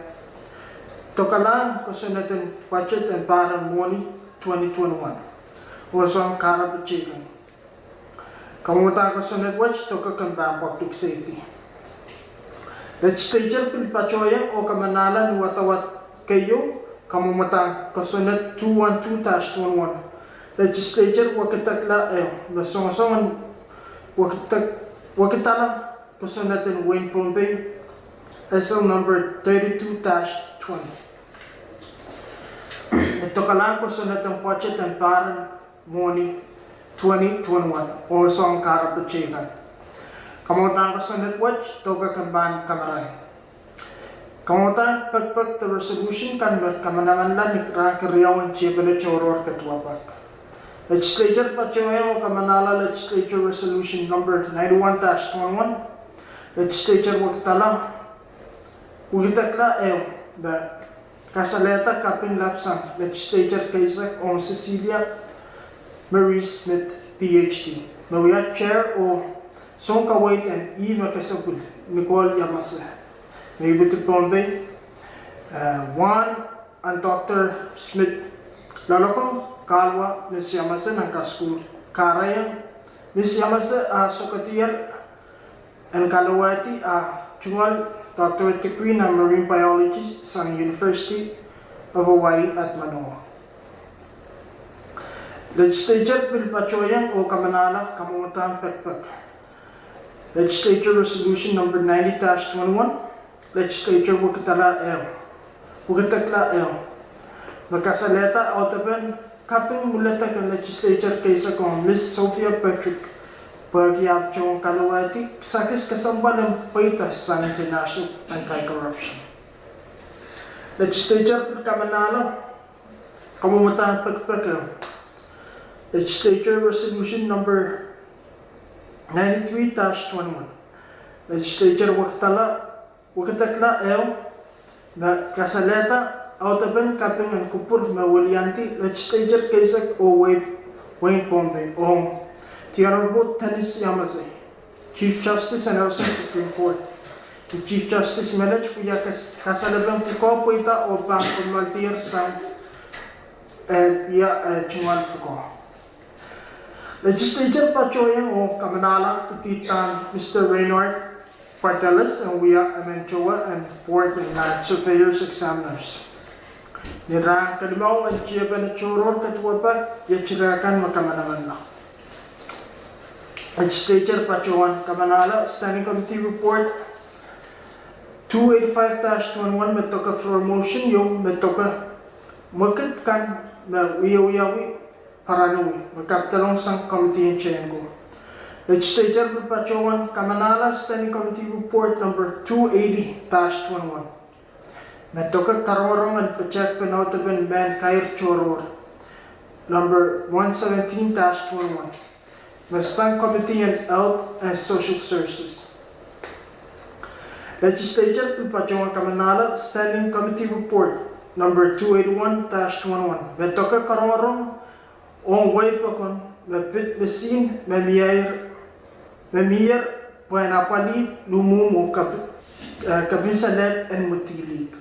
dokalahng kosonned en budget en pahr en mwohni twenty twenty-one, oh soahng kahrepe teikan. Kamwomwdahn kosonned wet doke kempe en public safety. Legislature pil patohieng oh kamanahla ni wadawad keieu kamwomwdahn kosonned two one two dash twenty-one, Legislature Wekidekla Ehu, me songosong en wekidek-, wekidala kosonned en wehin Pohnpei, S L number thirty-two dash twenty, me dokalahng kosonned en budget en pahr en mwohni twenty twenty-one, oh soahng kahrepe teikan. Kamwomwdahn kosonned wet doke kempe en kamarain. Kamwomwdahn pekipek de resolution kan me kamanamanla ni rahn keriau en tiepene tohrohr kaduwapak. Legislature patohieng oh kamanahla Legislature Resolution number ninety-one dash twenty-one, Legislature Wekidala, Wekidekla Ehu, me kasalehda kaping lapsang Legislature keisek ong Cecilia Marie Smith, P H D, me wia chair oh sounkaweid en ih me kesempwal, Nicole Yamase, me ipwidi Pohnpei, eh, wahn en Doctor Smith loalokong, kahlua Miss Yamase nan kasukuhl, kahrehiong Miss Yamase ah sokodier en kalowehdi ah tungoal doctorate degree nan marine biology sang University of Hawaii at Manoa. Legislature pil patohieng oh kamanahla kamwomwdahn pekipek. Legislature Resolution number ninety dash twenty-one, Legislature Wekidala Ehu, Wekidekla Ehu, me kasalehda audepen kaping mwuledek en Legislature keisek ong Miss Sophia Patrick, pwehki ah patohwan kalowehdi kisakis kesempwal en pweida sang International Anti-Corruption. Legislature pil kamanahla kamwomwdahn pekipek ehu. Legislature Resolution number ninety-three dash twenty-one, Legislature Wekidala wekidekla ehu me kasalehda audepen kaping en kupwur me weliandi legislature keisek oh wehi, wehin Pohnpei ong the Honorable Dennis Yamasei, Chief Justice en Harrison Supreme Court. Ni Chief Justice menet wia kas-, kasalepen pwukoa pweida oh pahn komoaldier sang, eh, wia, eh, tungoal pwukoa. Legislature patohieng oh kamanahla ididahn Mister Reinhard Barteles, en wia emen towe en board en Land Surveyors Examiners. Ni rahn kelimau en tiepen tohrohr kaduwepe, iet ire kan me kamanamanla. Legislature patohwan kamanahla Standing Committee Report two eighty-five dash twenty-one me doke floor motion ieu me doke mwekid kan me wiewiawi paranowi me kapidolong sang committee en tehnko. Legislature pil patohwan kamanahla Standing Committee Report number two eighty dash twenty-one me doke karongorong en petehkpen audepen mehn kair tohrohr number one seventeen dash twenty-one me sang Committee en Health and Social Services. Legislature pil patohwan kamanahla Standing Committee Report number two eighty-one dash twenty-one me doke karongorong ong wehi pokon me pid misin me mier, me mier pwehn apwalih luhmwuhmw oh kap-, eh, kapinsalehd en mwidilihk.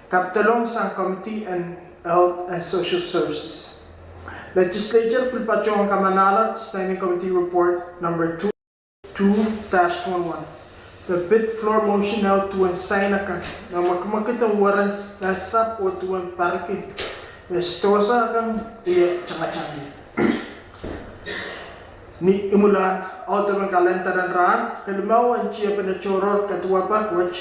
Kapidolong sang Committee en Health and Social Services. Legislature pil patohwan kamanahla Standing Committee Report number two two dash twenty-one me pid floor motion ehu duwen sign akan me mwekimwekid en weren nan sahpw oh duwen pariki me sdohsa akan wie tangatang. Ni imwilahn audepen kalender en rahn kelimau en tiepen tohrohr kaduwepe wet,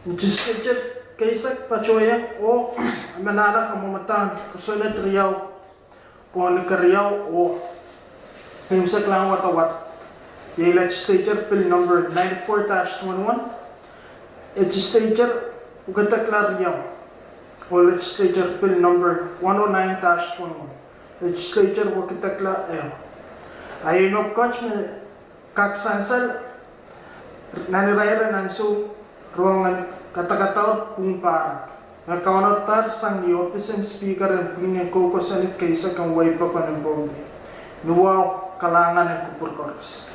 legislature keisek patohieng oh kamanahla kamwomwdahn kosonned riau pohn keriau oh eimwseklahn wadawad, iei Legislature Bill number ninety-four dash twenty-one, Legislature wekidekla riau, oh Legislature Bill number one oh nine dash twenty-one, Legislature wekidekla ehu. A ih me pwukat me kak sansal nan irair en ansou rohng en kadakadaur pwung pahrek me kaunopdahr sang ni ohpis en Speaker en pwihn en kou koasoanehdi keisek en wehi pokon en Pohnpei. Ni wahu kalahngan en kupwur koaros.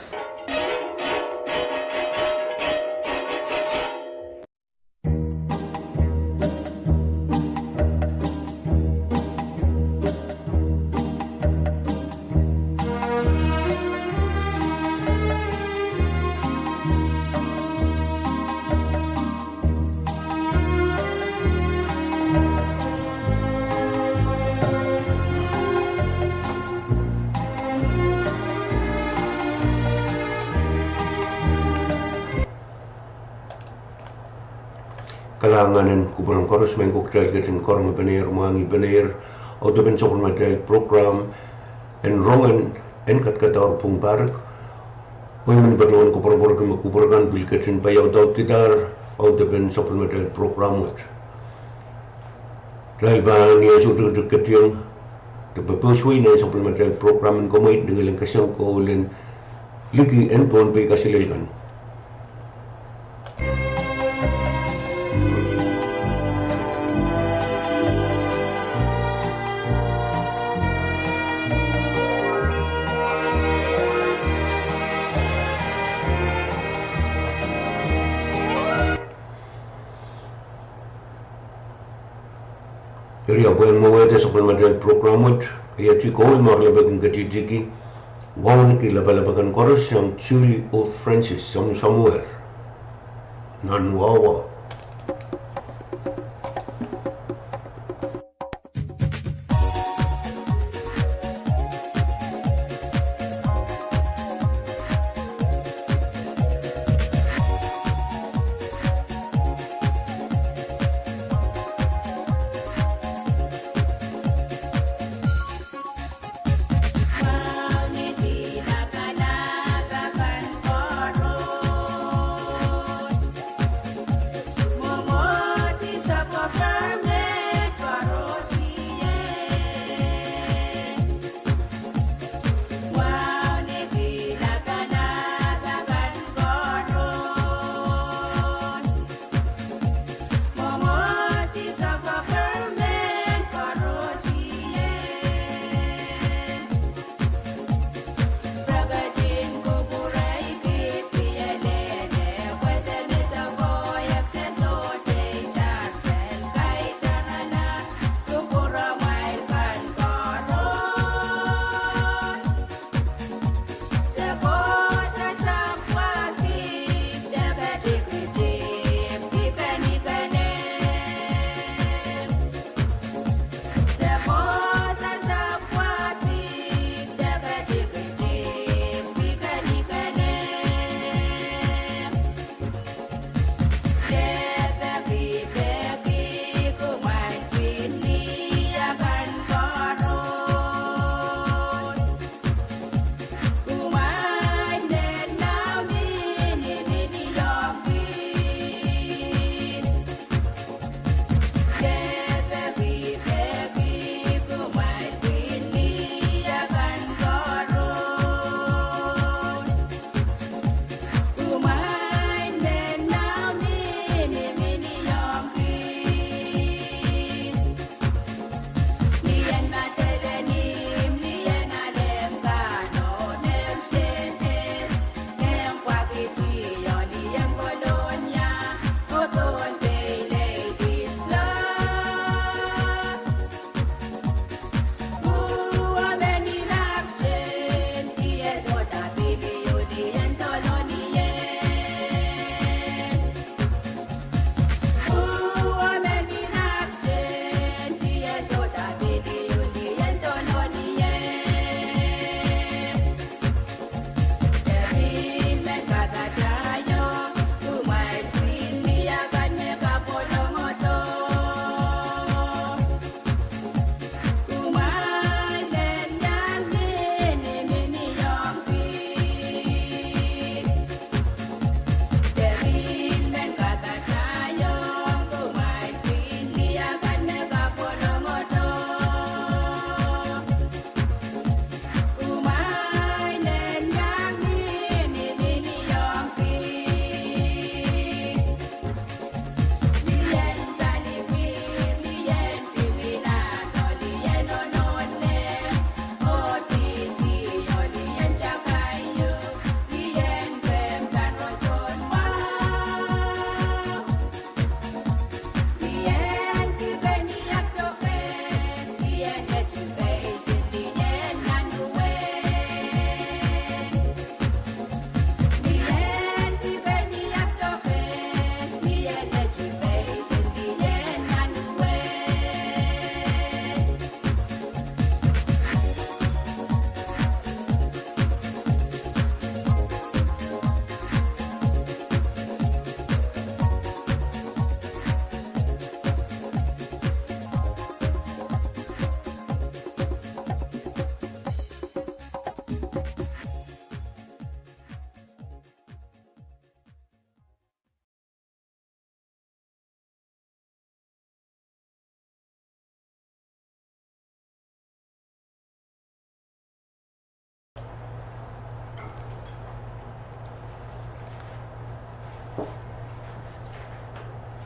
Kalahngan en kupwuren koaros, mehn kitail ketin karonge penehier, mwahngih penehier audepen sapwellimatail program en rongen en kadkadaur pwung pahrek. Pwe I men patohwan koapworopworki me kupwur kan pil ketin paiaudaudkidahr audepen sapwellimatail program wet. Kitail pahn iang sohte tikitik ketieng de pepehswei nan sapwellimatail program en komwi, ni ngilen kesempwal en liki en Pohnpei kaselel kan. Eri ahpw pwehn mwowehda sapwellimatail program wet, I iang koul me oaralap kin ketihtihki wauneki lapalap akan koaros sang Julie oh Francis, Samuel Samuel, nan wawa.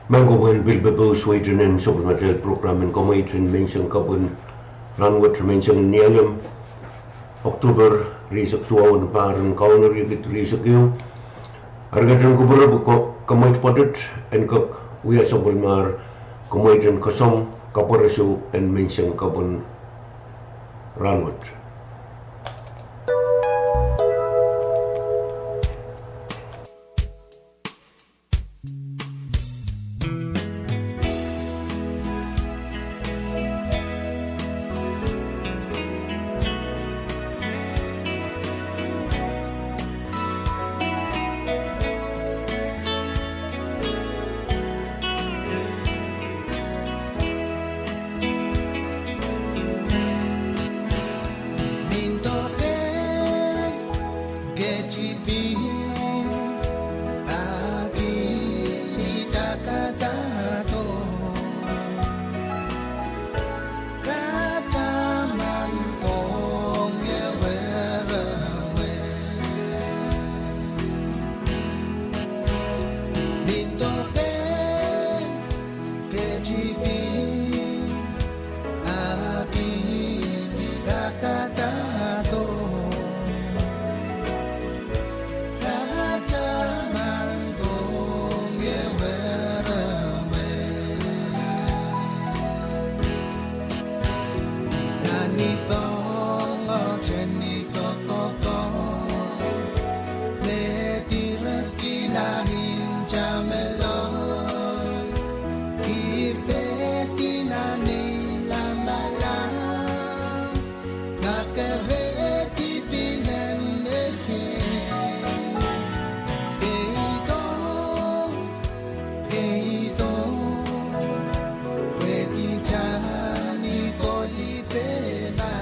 Mehn komwi en pil pepous weiten en sapwellimatail prokram en Kamweiten Menseng Kapw en Rahnwet, menseng ni Alem, Oktohper rieisek duwau, en pahr en Kauno riekid rieisek ehu. Eri ketin kupwure pwe kamweit pwoatet en kak wia sapwellimahr kamweiten kasong kapwureso en Menseng Kapw en Rahnwet. Nin doken ketin pil, a kin idakadahdo, kataman pwong ie weremwe. Nin doken ketin pil, a kin idakadahdo, kataman pwong ie weremwe. Nan ni pwong oh teni kokoko, me direkila nin tamelo, kipeti nan ni lamalam, kakerehdi pilen mese. Keido, keido, pwehki tani kolipela.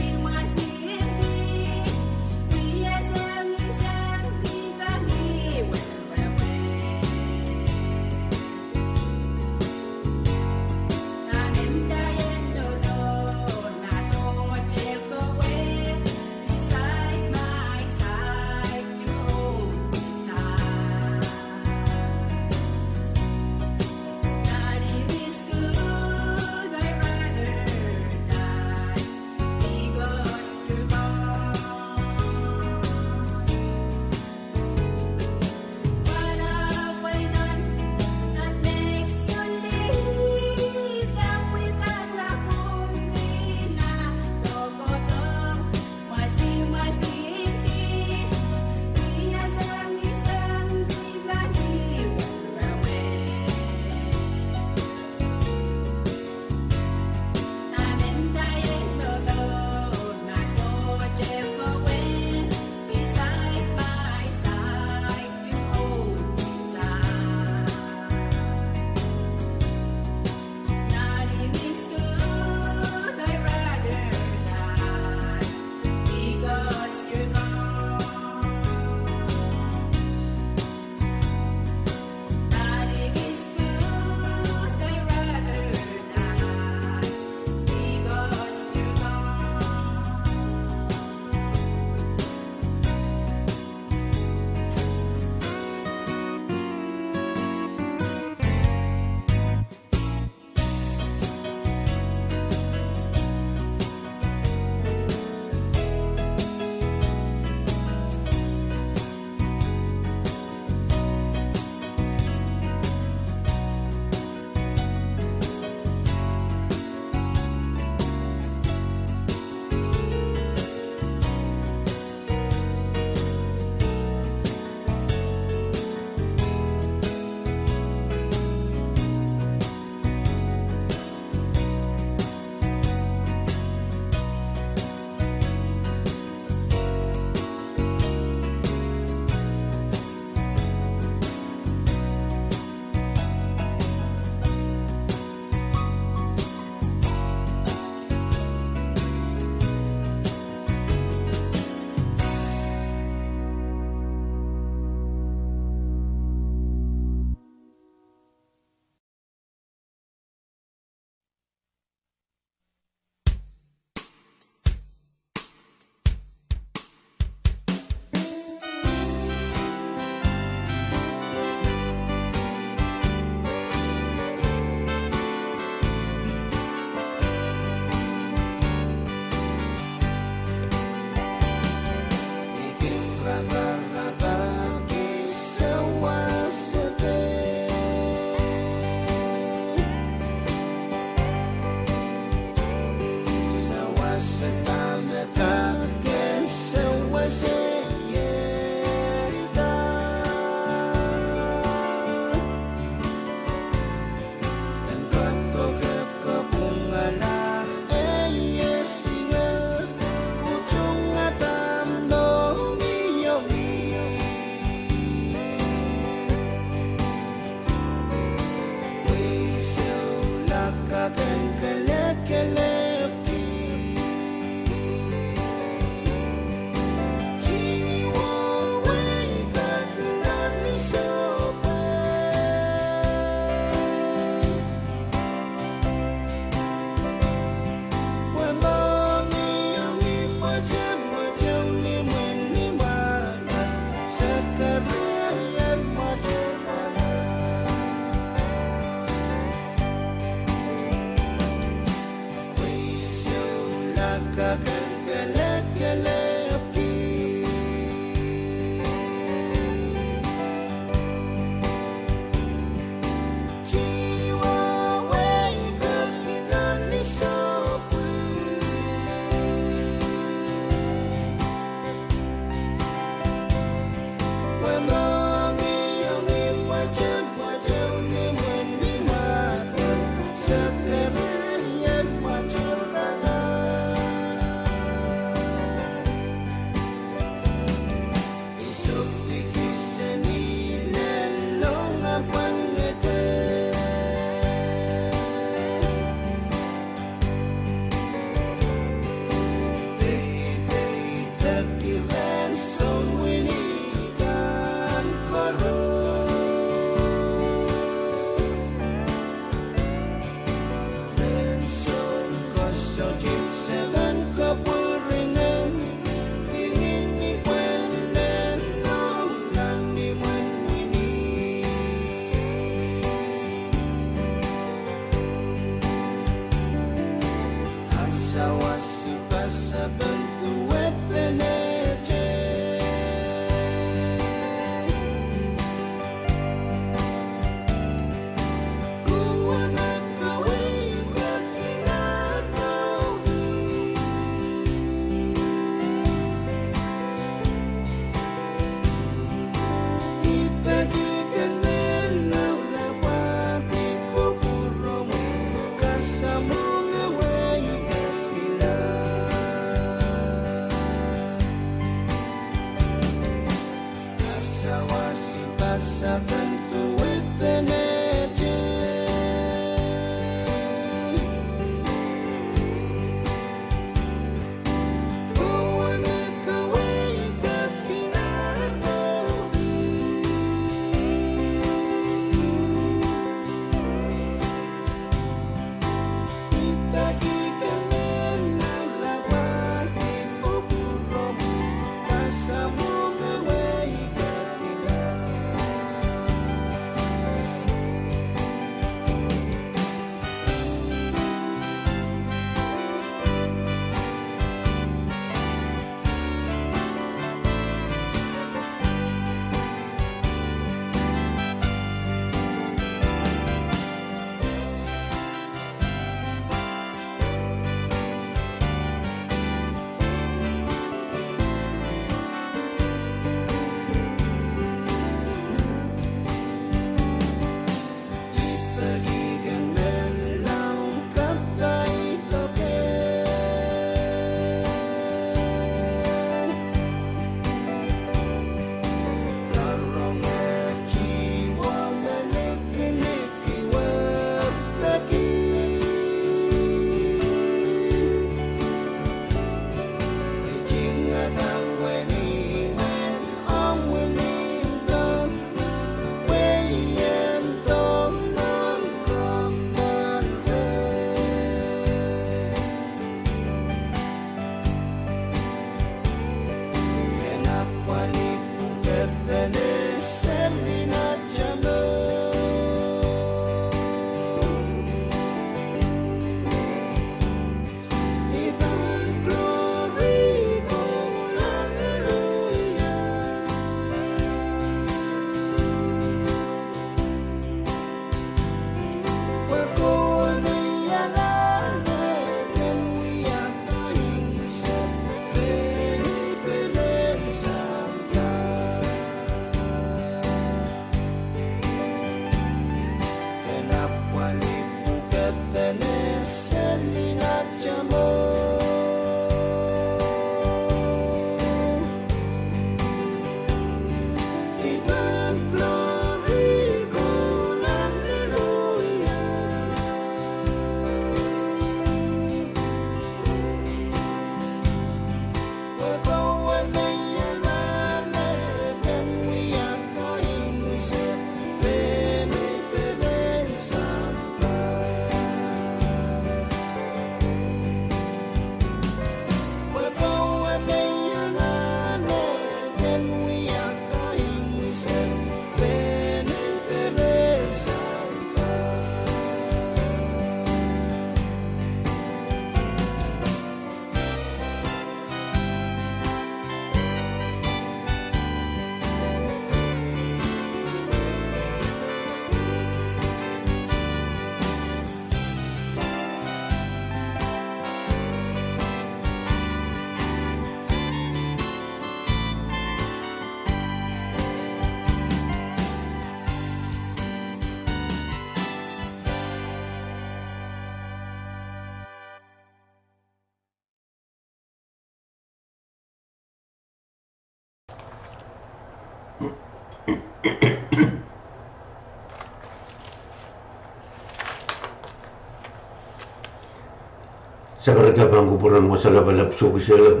Sakarada pahn kupwuren wasa lapalap sohkisehla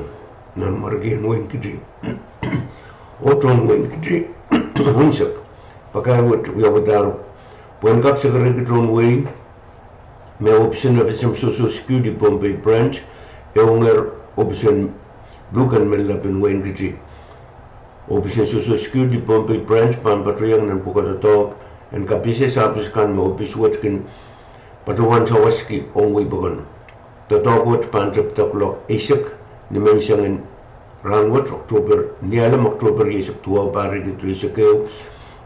nan mwarkien wein Kiti oh tohn wein Kiti unsek. Pakair wet wiawadahr pwehn kak sakarada tohn wehi me ohpis en Office of Social Security Pohnpei Branch, ehunger ohpis en luhk en menlap en wein Kiti. Ohpis en Social Security Pohnpei Branch pahn patohiong nan pwukat doadoahk en kapises ahpis kan me ohpis wet kin patohwan sawaski ong wehi pokon. Doadoahk wet pahn tepda kuloak eisek ni menseng en rahnwet, October, Nialem, October rieisek duwau, pahr riekid rieisek ehu,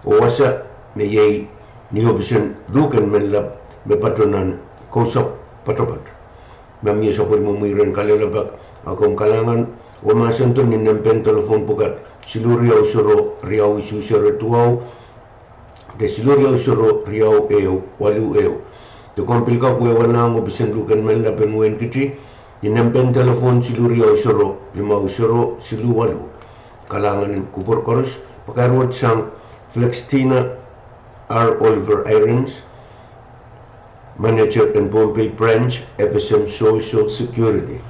oh wasa me iei ni ohpis en luhk en menlap me patohwan kousapw poatoapoat. Ma mie sapwellimomwi rehn kalelapak, a komw kalahngan oh mahsendo ni nempen delepwohn pwukat siluh riau sero riau isuh sero duwau, de siluh riau sero riau ehu waluh ehu. De komw pil kak wehwehla ong ohpis en luhk en menlap en wehin Kiti ni nempen delepwohn siluh riau sero limau sero siluh waluh. Kalahngan en kupwur koaros. Pakair wet sang Flextina R. Oliver Irons, Manager en Pohnpei Branch, F S M Social Security.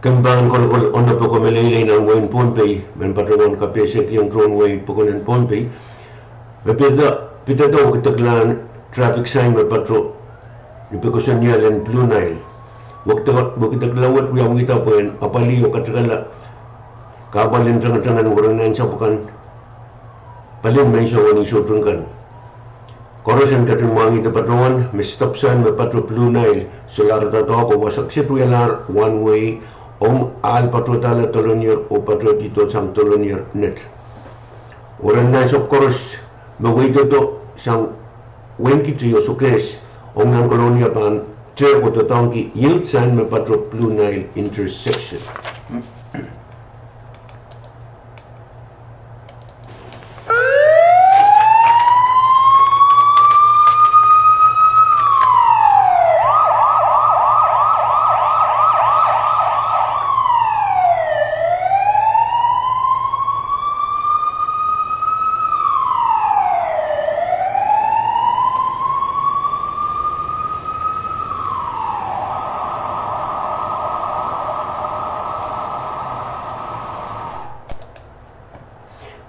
Dembahn kolokol onopoko meleilei nan wehin Pohnpei, men patohwan kapehsekiong tohn wehi pokon en Pohnpei, me pidada, pidada wekidekla traffic sign me pato ni pekosondial en Blue Nile. Wekidek-, wekidekla wet wiawihda pwehn apwalih oh katikala kahpwal en tangatang en weren ansou akan pali menseng oh ni soutik kan. Koaros en ketin mwahngih patohwan me stop sign me pato Blue Nile solahrada doadoahk oh wasa kiset wialahr one way ong ahl patohdahla Dolonier oh patohdi dohsang Dolonier net. Weren ansou koaros me wehdohdo sang Wenkiti oh Sokehs ong nan Kolonia pahn tehk oh doadoahngki yield sign me pato Blue Nile intersection.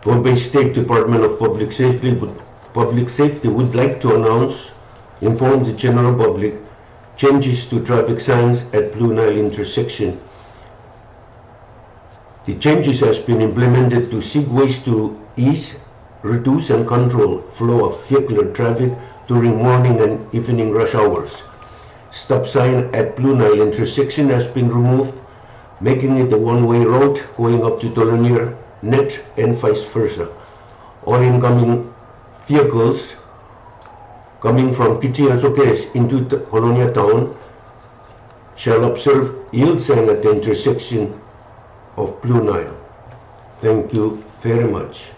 Pohnpei State Department of Public Safety would, Public Safety would like to announce, inform the general public, changes to traffic signs at Blue Nile intersection. The changes has been implemented to seek ways to ease, reduce and control flow of vehicular traffic during morning and evening rush hours. Stop sign at Blue Nile intersection has been removed, making it a one-way road going up to Dolonier net and vice versa. All incoming vehicles coming from Kiti and Sokehs into the Kolonia town shall observe yield sign at the intersection of Blue Nile. Thank you very much.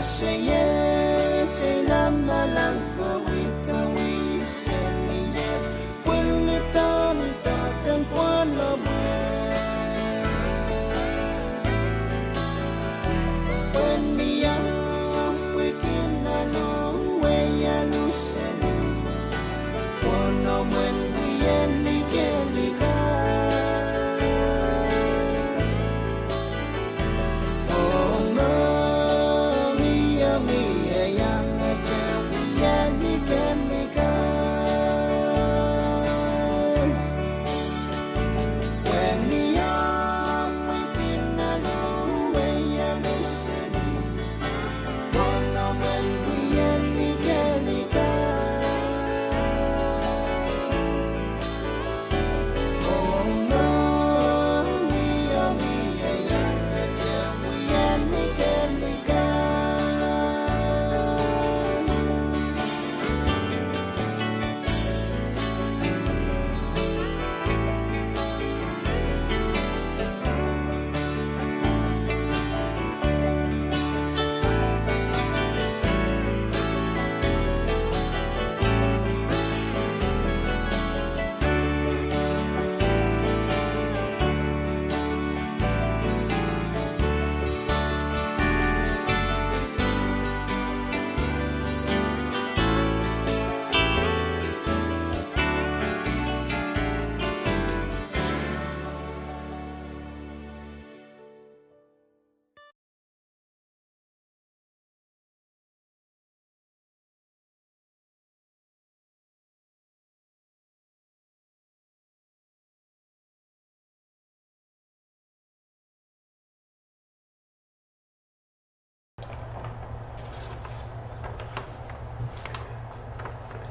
Seiet ei lamalam kawikawi seniet, pwelidahn idahn pwano mwe. Pwehn mie mwekin alu, wei alu seniet, pwano mwen wien likelikan.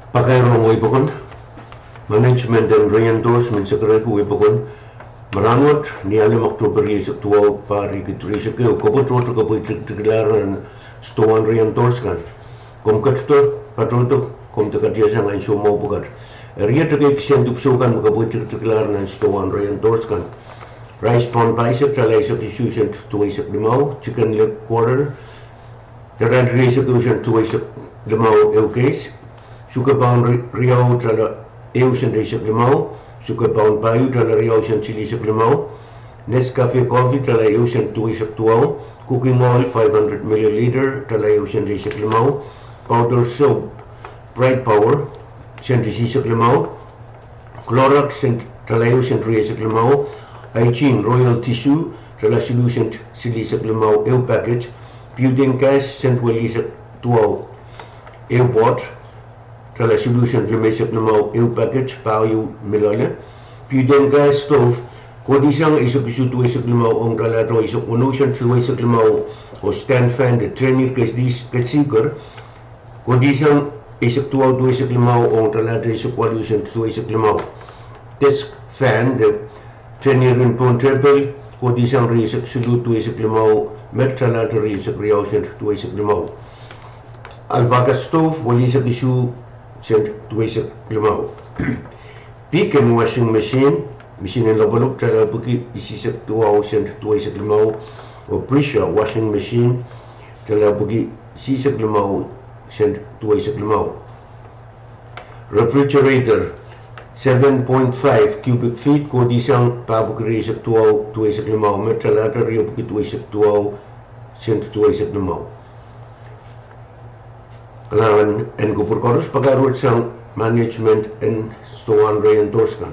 Pakairong wehi pokon, management en re-endorse men sekerehki wehi pokon. Me rahnwet, ni Alem, Oktohpe rieisek duwau, pahr riekid rieisek ehu, kopwe tohto kapweitiktikilahr nan sdohwan re-endorse kan. Komw ketido, patohdo, komw de katiasang ansou mwahu pwukat. Eri iet ekei kisehn dipwisou kan me kapweitiktikilahr nan sdohwan re-endorse kan: rice pound pahisek, tala eisek isuh sent duweisek limau; chicken leg quarter, tala rieisek ehu sent duweisek limau ehu case; suke pound riau, tala ehu sent eisek limau; suke pound pahieu, tala riau sent silihsek limau; Nescafe coffee, tala ehu sent duweisek duwau; cooking oil, five hundred milliliter, tala ehu sent eisek limau; powder soap, Bright Power, sent isihsek limau; Clorox, sent, tala ehu sent rieisek limau; Hygiene Royal Tissue, tala siluh sent silihsek limau ehu packet; Butane Gas, sent welihsek duwau ehu poat, tala siluh sent limeisek limau ehu packet, pahieu me loale; Butane Gas Stove, kohdihsang eisek isuh duweisek limau ong talahte eisek weneu sent duweisek limau; oh stand fan de tehnir kesiker, kohdihsang eisek duwau duweisek limau ong talahte eisek waluh sent duweisek limau; desk fan de tehniren pohn tepel, kohdihsang rieisek siluh duweisek limau met talahte rieisek riau sent duweisek limau; Alpaca Stove, welihsek isuh sent duweisek limau; Beacon Washing Machine, misihn en lopwolop, tala epwiki isihsek duwau sent duweisek limau; oh Prisha Washing Machine, tala epwiki isihsek limau sent duweisek limau; Refrigerator, seven point five cubic feet, kohdihsang pahpwiki rieisek duwau duweisek limau met talahte riepwiki duweisek duwau sent duweisek limau. Kalahngan en kupwur koaros. Pakaruwet sang management en sdohwan re-endorse kan.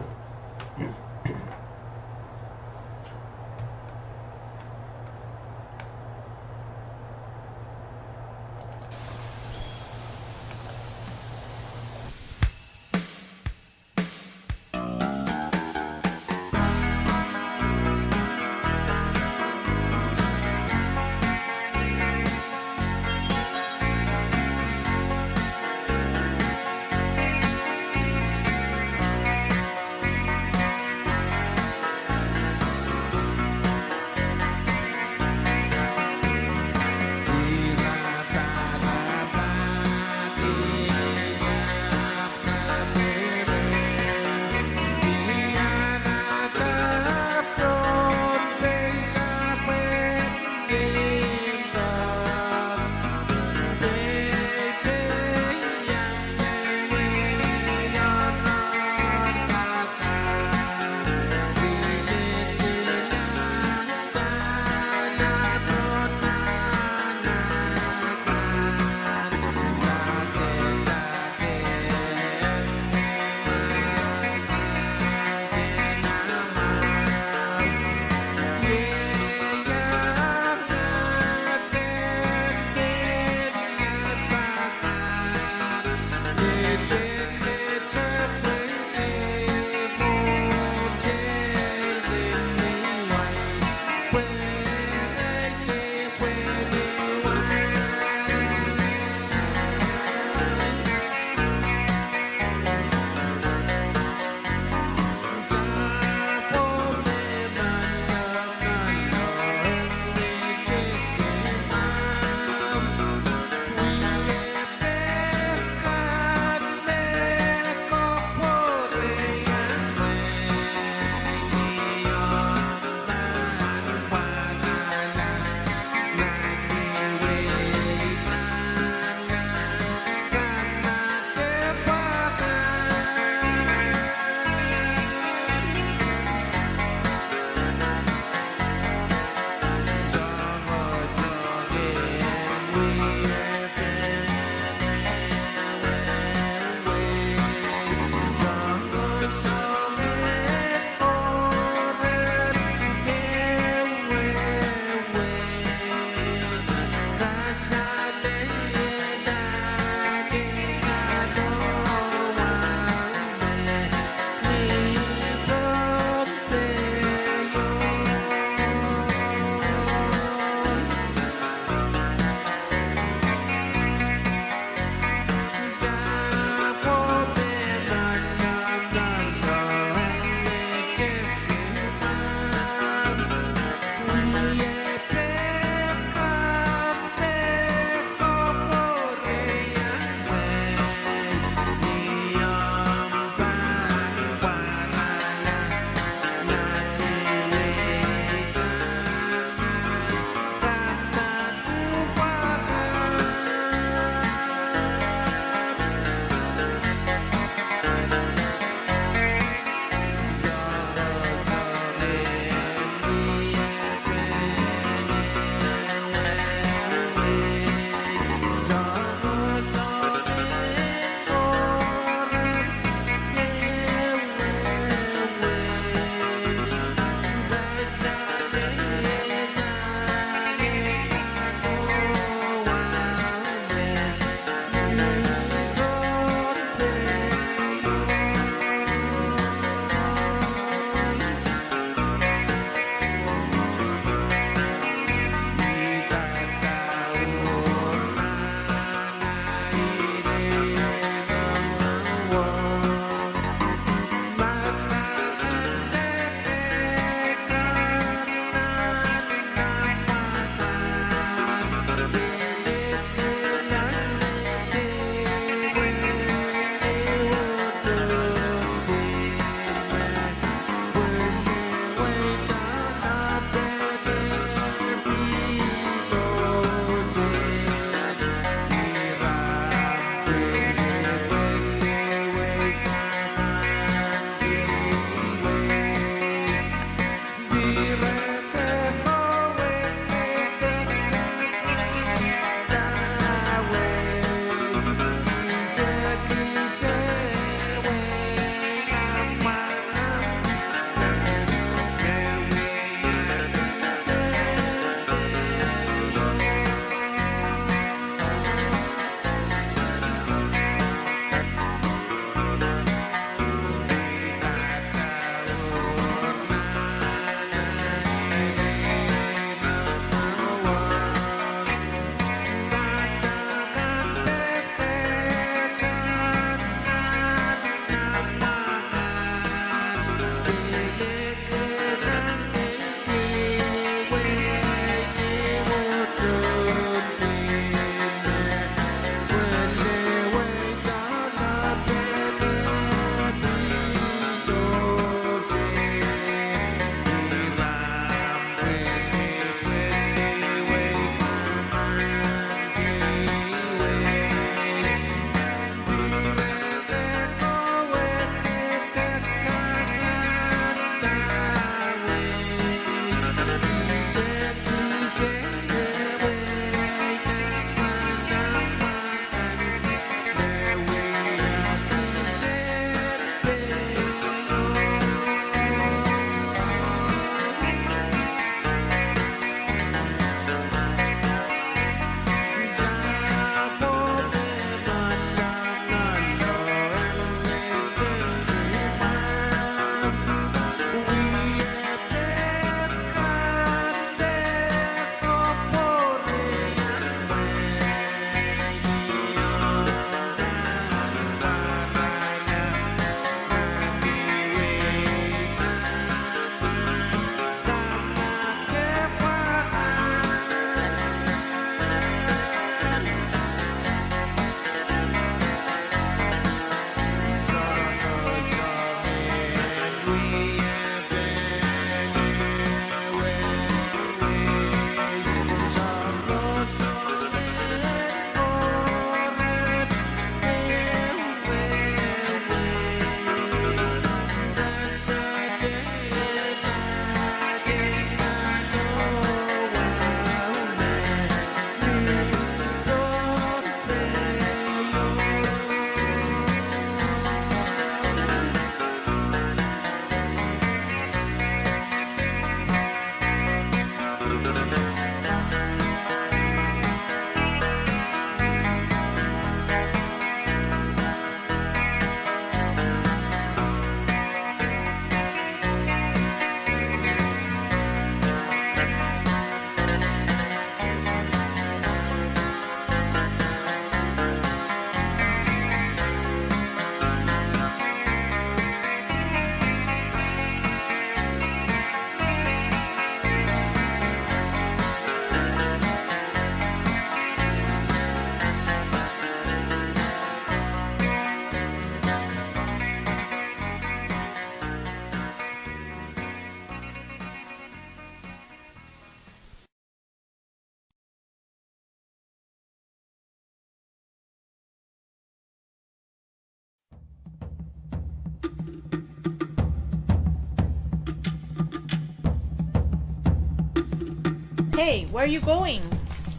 Hey, where are you going?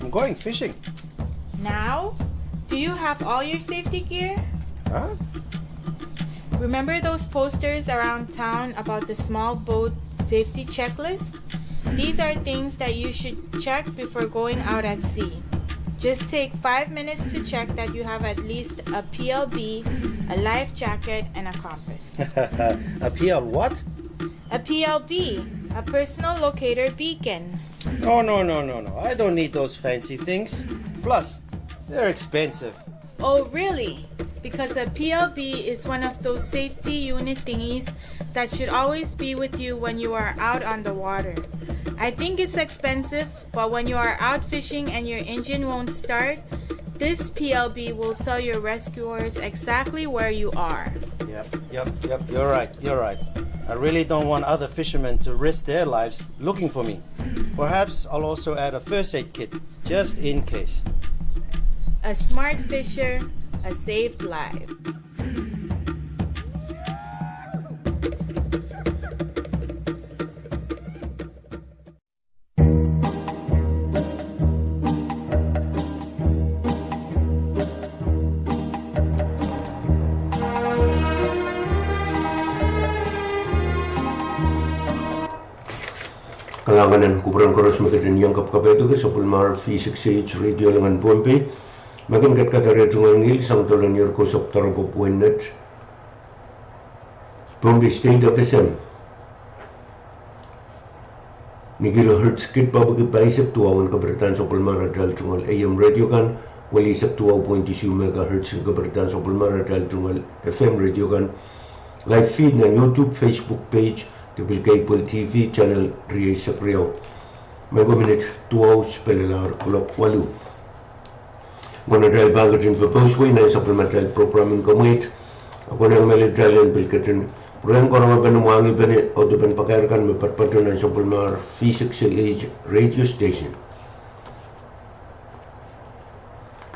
I'm going fishing. Now? Do you have all your safety gear? Huh? Remember those posters around town about the small boat safety checklist? These are things that you should check before going out at sea. Just take five minutes to check that you have at least a P L B, a life jacket, and a compass. A P L what? A P L B, a personal locator beacon. No, no, no, no, no. I don't need those fancy things. Plus, they're expensive. Oh, really? Because a P L B is one of those safety unit thingies that should always be with you when you are out on the water. I think it's expensive, but when you are out fishing and your engine won't start, this P L B will tell your rescuers exactly where you are. Yep, yep, yep, you're right, you're right. I really don't want other fishermen to risk their lives looking for me. Perhaps I'll also add a first aid kit, just in case. A smart fisher, a saved life. Kalahngan en kupwuren koaros me ketin iang kapkapaiada sapwellimomwi V six H Radio lingan Pohnpei, me kin kadkadahr tungoal ngihl sang doadoahk en Kosovo doaropwe pwuhnen Pohnpei State F S M. Ni kilohertz kid pahpwiki pahisek duwau en kaperdahn sapwellimomwi atail tungoal A M radio kan, welisek duwau point isuh megahertz en kaperdahn sapwellimomwi atail tungoal F M radio kan, live feed nan YouTube, Facebook page, de pil cable T V channel rieisek riau. Mengko minit duwau sipelelahr kuloak waluh. Mwohn atail pahn ketin pepous wei nan sapwellimatail program en komweit, a konehng mehlel kitail en pil ketin pwurehng karongepen mwahngih pene audepen pakair kan me poatopoatdo nan sapwellimomwi V six H radio station.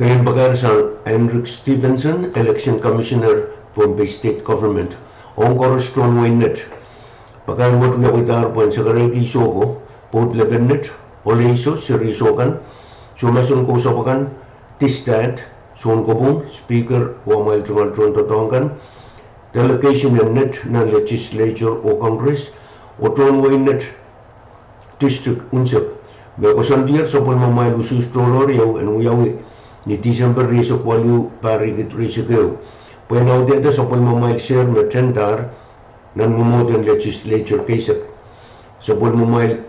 Keieun pakair sang Heinrich Stevenson, Election Commissioner, Pohnpei State Government, ong koaros tohn wehin Net. Pakair wet wiawihdahr pwehn sekerehki Isoko, Port Lepennet, Oleiso, Seri Isokan, Soumas en Kousapw akan, Dissat, Sounkopwung, Speaker, oh amwail tungoal tohndoadoahk kan, delegation en Net nan Legislature oh Congress, oh tohn wehin Net, district unsek, me koasoandier sapwellimomwi usuhs tohrohr ieu en wiawi ni Tisempe rieisek waluh, pahr riekid rieisek ehu. Pwehn audehda sapwellimomwi sehr me tender nan mwomwohden Legislature keisek. Sapwellimomwi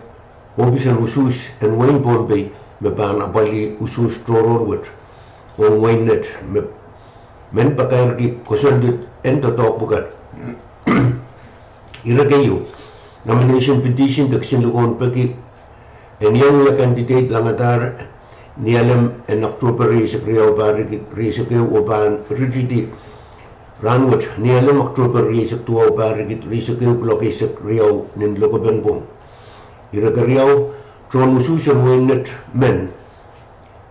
ohpis en usuhs en wehin Pohnpei me pahn apwalih usuhs tohrohr wet ong wehin Net, me men pakairki koasoandi en doadoahk pwukat. Ire keieu: nomination petition de kisin likou en peki en iang wia candidate langadahr ni alem en October rieisek riau, pahr riekid rieisek ehu, oh pahn ritidi rahnwet ni alem October rieisek duwau, pahr riekid rieisek ehu, kuloak eisek riau nin lokapenpwong. Ire keriau: tohn usuhs en wehin Net men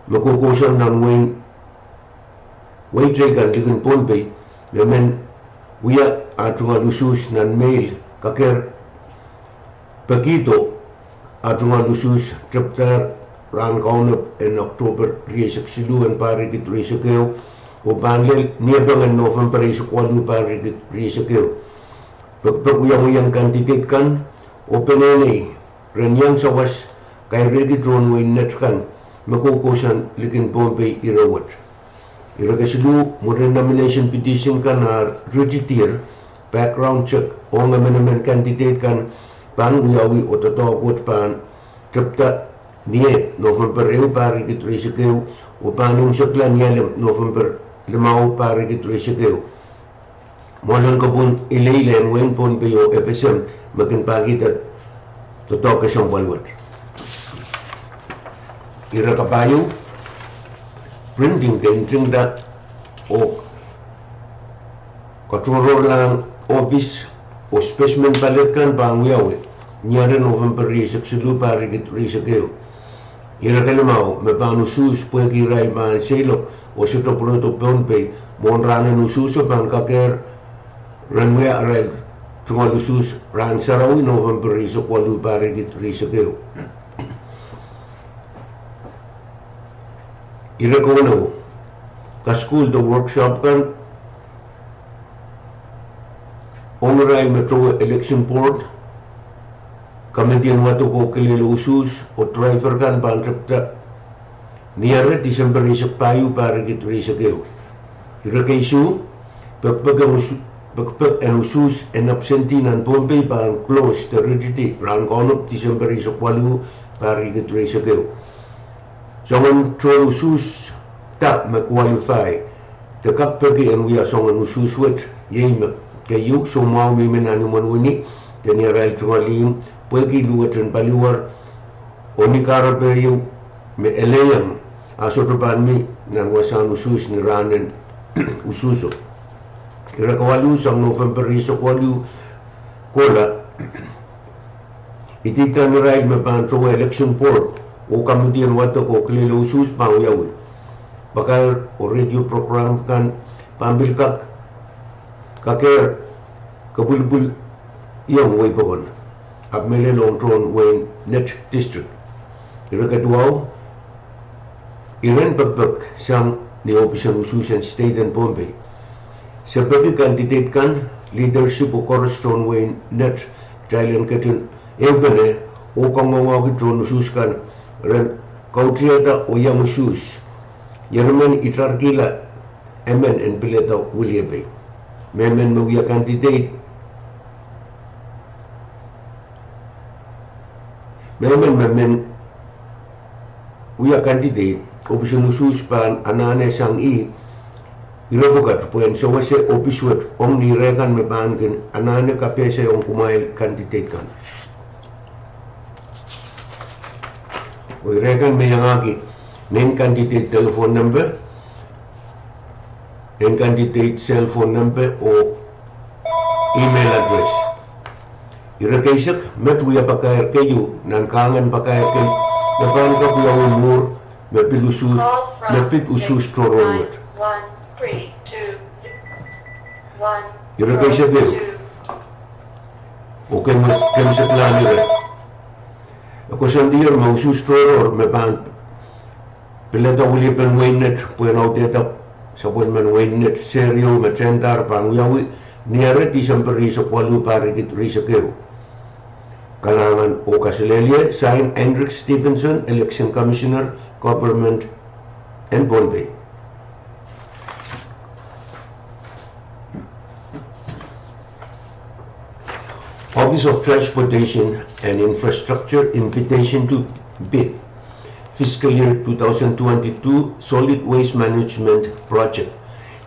me kohkohsang nan wehi teikan likin Pohnpei, me men wia ah tungoal usuhs nan mail, kakehr pekihdo ah tungoal usuhs tepdahr rahn kaunop en October rieisek siluh en pahr riekid rieisek ehu, oh pahn lel Niepeng en November rieisek waluh, pahr riekid rieisek ehu. Pekipek wiawihong candidate kan oh peneinei ren iang sawas kairehki tohn wehin Net kan me kohkohsang likin Pohnpei ire wet. Ire kesiluh: mwurin nomination petition kan ah ritidier, background check ong emenemen candidate kan pahn wiawi oh doadoahk wet pahn tepda ni eh November ehu, pahr riekid rieisek ehu, oh pahn imwisekla ni alem November limau, pahr riekid rieisek ehu. Mwoalen kopwung ileile en wehin Pohnpei oh F S M me kin pahkihda doadoahk kesempwal wet. Ire kapahieu: printing de ntingda oh katohrohrlahng ohpis oh specimen ballot kan pahn wiawi ni aren November rieisek siluh, pahr riekid rieisek ehu. Ire kelimau me pahn usuhs pwehki irail pahn seiloak oh sohte pwurodo Pohnpei mwohn rahnen usuhso pahn kakehr ren wia arail tungoal usuhs rahn sarawi November rieisek waluh, pahr riekid rieisek ehu. Ire keweneu, kasukuhl de workshop kan ong irail me towe Election Board, Committee en Wadek oh Kilelo Usuhs oh driver kan pahn tepda ni ire Tisempe rieisek pahieu, pahr riekid rieisek ehu. Ire keisuh, pekipek en usu-, pekipek en usuhs en absentee nan Pohnpei pahn close de ritidi rahn kaunop Tisempe rieisek waluh, pahr riekid rieisek ehu. Soangen tohn usuhs da me qualify de kak peki en wia soangen usuhs wet, iei me keieu, soumwahu mihmi nan imwen wini de ni arail tungoal ihmw pwehki luwet en paliwar, oh ni kahrepe ieu me elehieng a sohte pahn mi nan wasahn usuhs ni rahnen usuhso. Ire kawaluh, sang November rieisek waluh kohla, idihd kan irail me pahn towe Election Board oh Committee en Wadek oh Kilelo Usuhs pahn wiawi. Pakair oh radio program kan pahn pil kak kakehr kepwilipwil iong wehi pokon, ahpw mehlel ong tohn wehin Net District. Ire keduwau, iren pekipek sang ni ohpis en usuhs en state en Pohnpei. Se peki candidate kan, leadership oh koaros tohn wehin Net, kitail en ketin ehupene oh kangoangehki tohn usuhs kan ren kautihada oh iang usuhs. Ier emen itarkihla emen en pilada wiliepei. Mehmen me wia candidate, mehmen me men wia candidate, ohpis en usuhs pahn anahne sang ih ire pwukat pwehn sewese ohpis wet ong ni ire kan me pahn kin anahne kapehse ong kumwail candidate kan. Oh ire kan me iangahki nein candidate telephone nempe, nein candidate cell phone nempe oh email address. Ire keisek, met wia pakair keieu nan kahngen pakair kei me pahn kak wiawi mwuhr me pid usuhs, me pid usuhs tohrohr wet. Ire keisek ehu, oh keimes-, keimeseklahn ire. E koasoandier me usuhs tohrohr me pahn pilada wiliepen wehin Net pwehn audehda sapwellimen wehin Net, seri ehu me tehndahr pahn wiawi ni ire Tisempe rieisek waluh, pahr riekid rieisek ehu. Kalahngan oh kaselehlie, sign Heinrich Stevenson, Election Commissioner, Government en Pohnpei. Office of Transportation and Infrastructure invitation to bid fiscal year two thousand twenty-two solid waste management project.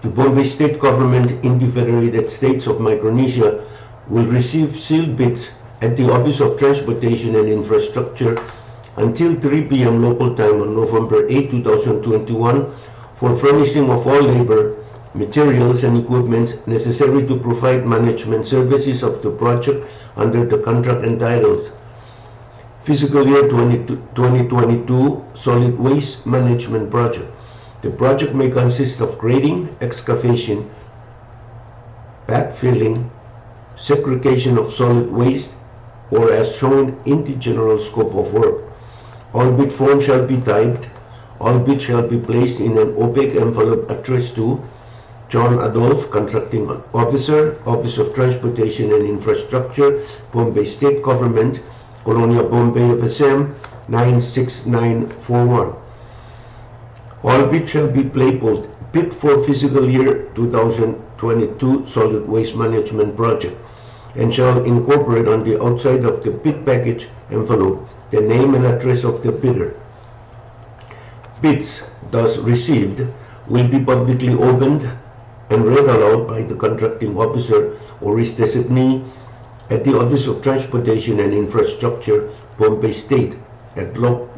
The Pohnpei State Government in the Federated States of Micronesia will receive sealed bids at the Office of Transportation and Infrastructure until three p.m. local time on November eighth, two thousand twenty-one, for furnishing of all labor, materials and equipments necessary to provide management services of the project under the contract entitled Fiscal Year twenty, twenty twenty-two Solid Waste Management Project. The project may consist of grading, excavation, backfilling, segregation of solid waste, or as shown in the general scope of work. All bid forms shall be typed. All bids shall be placed in an opaque envelope addressed to John Adolf, Contracting Officer, Office of Transportation and Infrastructure, Pohnpei State Government, Kolonia Pohnpei, F S M, nine six nine four one. All bids shall be labeled "Bid for Fiscal Year two thousand twenty-two Solid Waste Management Project" and shall incorporate on the outside of the bid package envelope the name and address of the bidder. Bids thus received will be publicly opened and read aloud by the contracting officer or his designee at the Office of Transportation and Infrastructure, Pohnpei State, at lo-,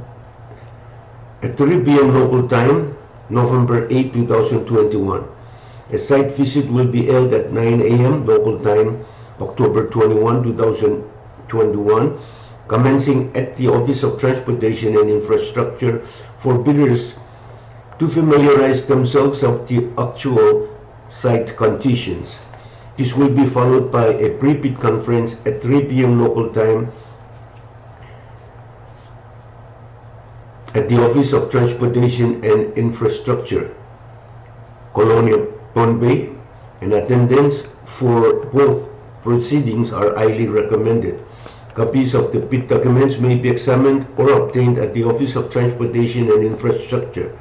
at three p.m. local time, November eighth, two thousand twenty-one. A site visit will be held at nine a.m. local time, October twenty-one, two thousand twenty-one, commencing at the Office of Transportation and Infrastructure for bidders to familiarize themselves of the actual site conditions. This will be followed by a pre-bid conference at three p.m. local time at the Office of Transportation and Infrastructure, Kolonia, Pohnpei, and attendance for both proceedings are highly recommended. Copies of the bid documents may be examined or obtained at the Office of Transportation and Infrastructure.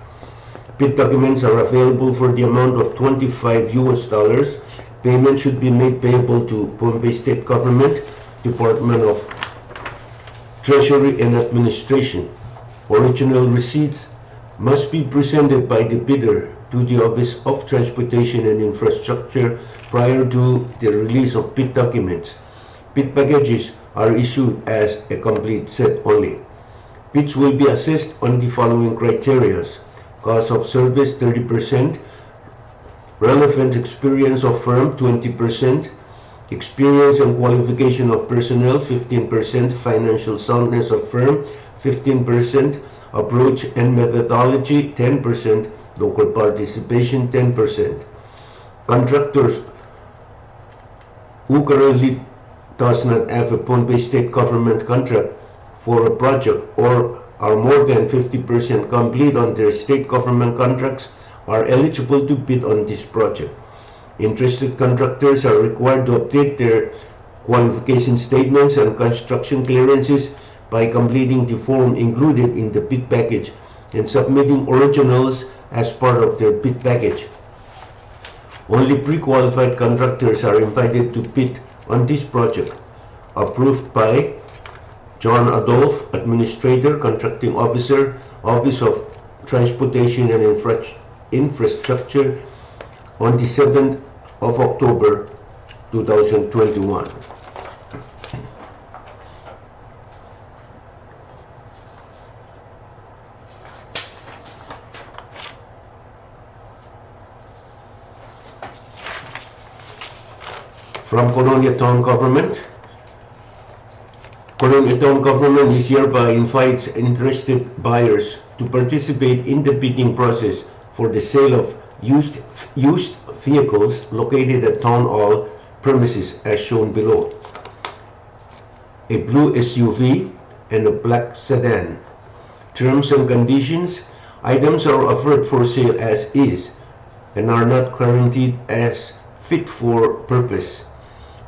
Bid documents are available for the amount of twenty-five U S dollars. Payment should be made payable to Pohnpei State Government, Department of Treasury and Administration. Original receipts must be presented by the bidder to the Office of Transportation and Infrastructure prior to the release of bid documents. Bid packages are issued as a complete set only. Bids will be assessed on the following criteria: cost of service thirty percent, relevant experience of firm twenty percent, experience and qualification of personnel fifteen percent, financial soundness of firm fifteen percent, approach and methodology ten percent, local participation ten percent. Contractors who currently does not have a Pohnpei State Government contract for a project or are more than fifty percent complete on their state government contracts are eligible to bid on this project. Interested contractors are required to update their qualification statements and construction clearances by completing the form included in the bid package and submitting originals as part of their bid package. Only pre-qualified contractors are invited to bid on this project. Approved by John Adolf, Administrator, Contracting Officer, Office of Transportation and Infra-, Infrastructure, on the seventh of October two thousand twenty-one. From Kolonia Town Government. Kolonia Town Government is hereby invites interested buyers to participate in the bidding process for the sale of used, used vehicles located at Town Hall premises as shown below. A blue S U V and a black sedan. Terms and conditions: items are offered for sale as is and are not guaranteed as fit for purpose.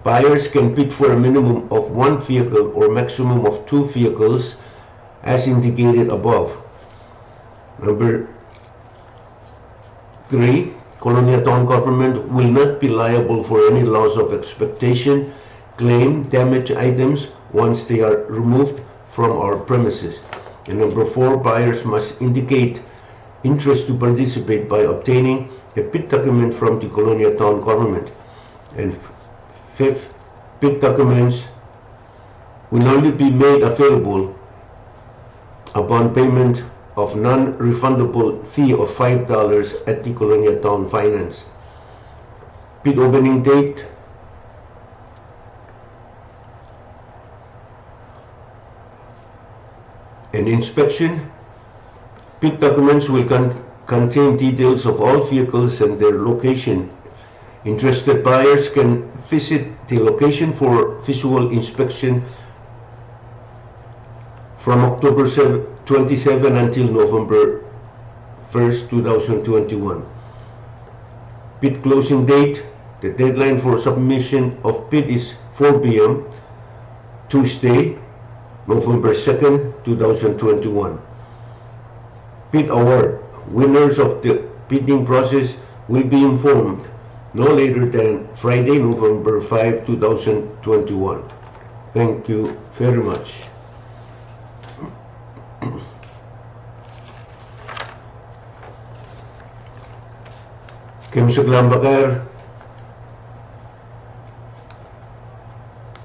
Buyers can bid for a minimum of one vehicle or maximum of two vehicles as indicated above. Number three, Kolonia Town Government will not be liable for any loss of expectation claim damaged items once they are removed from our premises. And number four, buyers must indicate interest to participate by obtaining a bid document from the Kolonia Town Government. And f-, fifth, bid documents will only be made available upon payment of non-refundable fee of five dollars at the Kolonia Town Finance. Bid opening date and inspection. Bid documents will con-, contain details of all vehicles and their location. Interested buyers can visit the location for visual inspection from October seven, twenty-seven until November first, two thousand twenty-one. Bid closing date, the deadline for submission of bid is four P M, Tuesday, November second, two thousand twenty-one. Bid award. Winners of the bidding process will be informed no later than Friday, November five, two thousand twenty-one. Thank you very much. Kemsek Lampakair.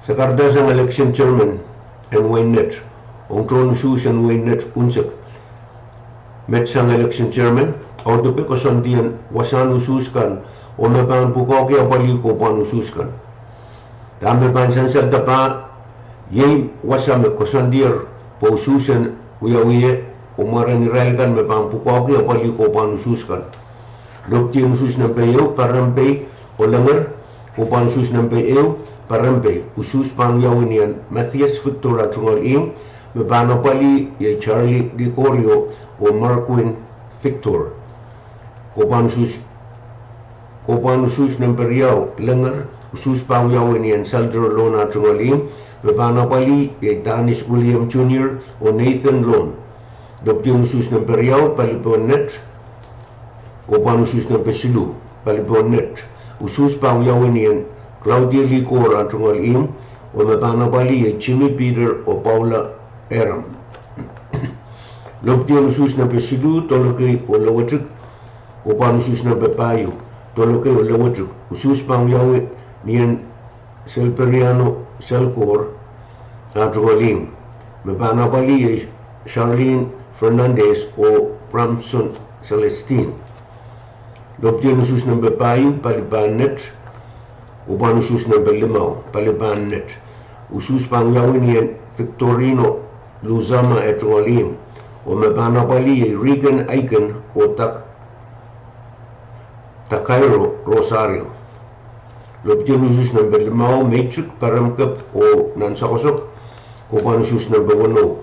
Se kahrehda sang election chairman en wein Net, ong tohn usuhs en wein Net unsek. Met sang election chairman, audepe koasoandi en wasahn usuhs kan, oh me pahn pwukoahki apwalih kohpwahn usuhs kan. Dahme pahn sansalda pahn iei wasa me koasoandier pwe usuhs en wiawi oh mwaren irail kan me pahn pwukoahki apwalih kohpwahn usuhs kan. Lopidien usuhs nempe ehu, Parempei, Olenger, kohpwahn usuhs nempe ehu, Parempei, usuhs pahn wiawi ni en Mathias Victor Atungal Ing, Me pahn apwalih iei Charlie Ligorio oh Marquin Victor. Kohpwahn usuhs, kohpwahn usuhs nempe riau, Lenger, usuhs pahn wiawi ni en Salter Lon ah tungoal ihmw. Me pahn apwalih iei Danis William Junior oh Nathan Lon. Lopidien usuhs nempe riau, palipohn net, kohpwahn usuhs nempe siluh, palipohn net, usuhs pahn wiawi ni en Claudia Likor ah tungoal ihmw, oh me pahn apwalih iei Jimmy Peter oh Paula Eram. Lopidien usuhs nempe siluh, Tolokei oh Lewetik, kohpwahn usuhs nempe pahieu, Tolokei oh Lewetik, usuhs pahn wiawi ni en Selberiano Salkor ah tungoal ihmw. Me pahn apwalih iei Charlene Fernandez oh Bramson Celestine. Lopidien usuhs nempe pahieu, palipohn net, kohpwahn usuhs nempe limau, palipohn net, usuhs pahn wiawi ni en Victorino Luzama eh tungoal ihmw. Oh me pahn apwalih iei Regan Aiken oh Takairo Rosario. Lopidien usuhs nempe limau, Meitik, Paramkep oh Nansakosok, kohpwahn usuhs nempe weneu,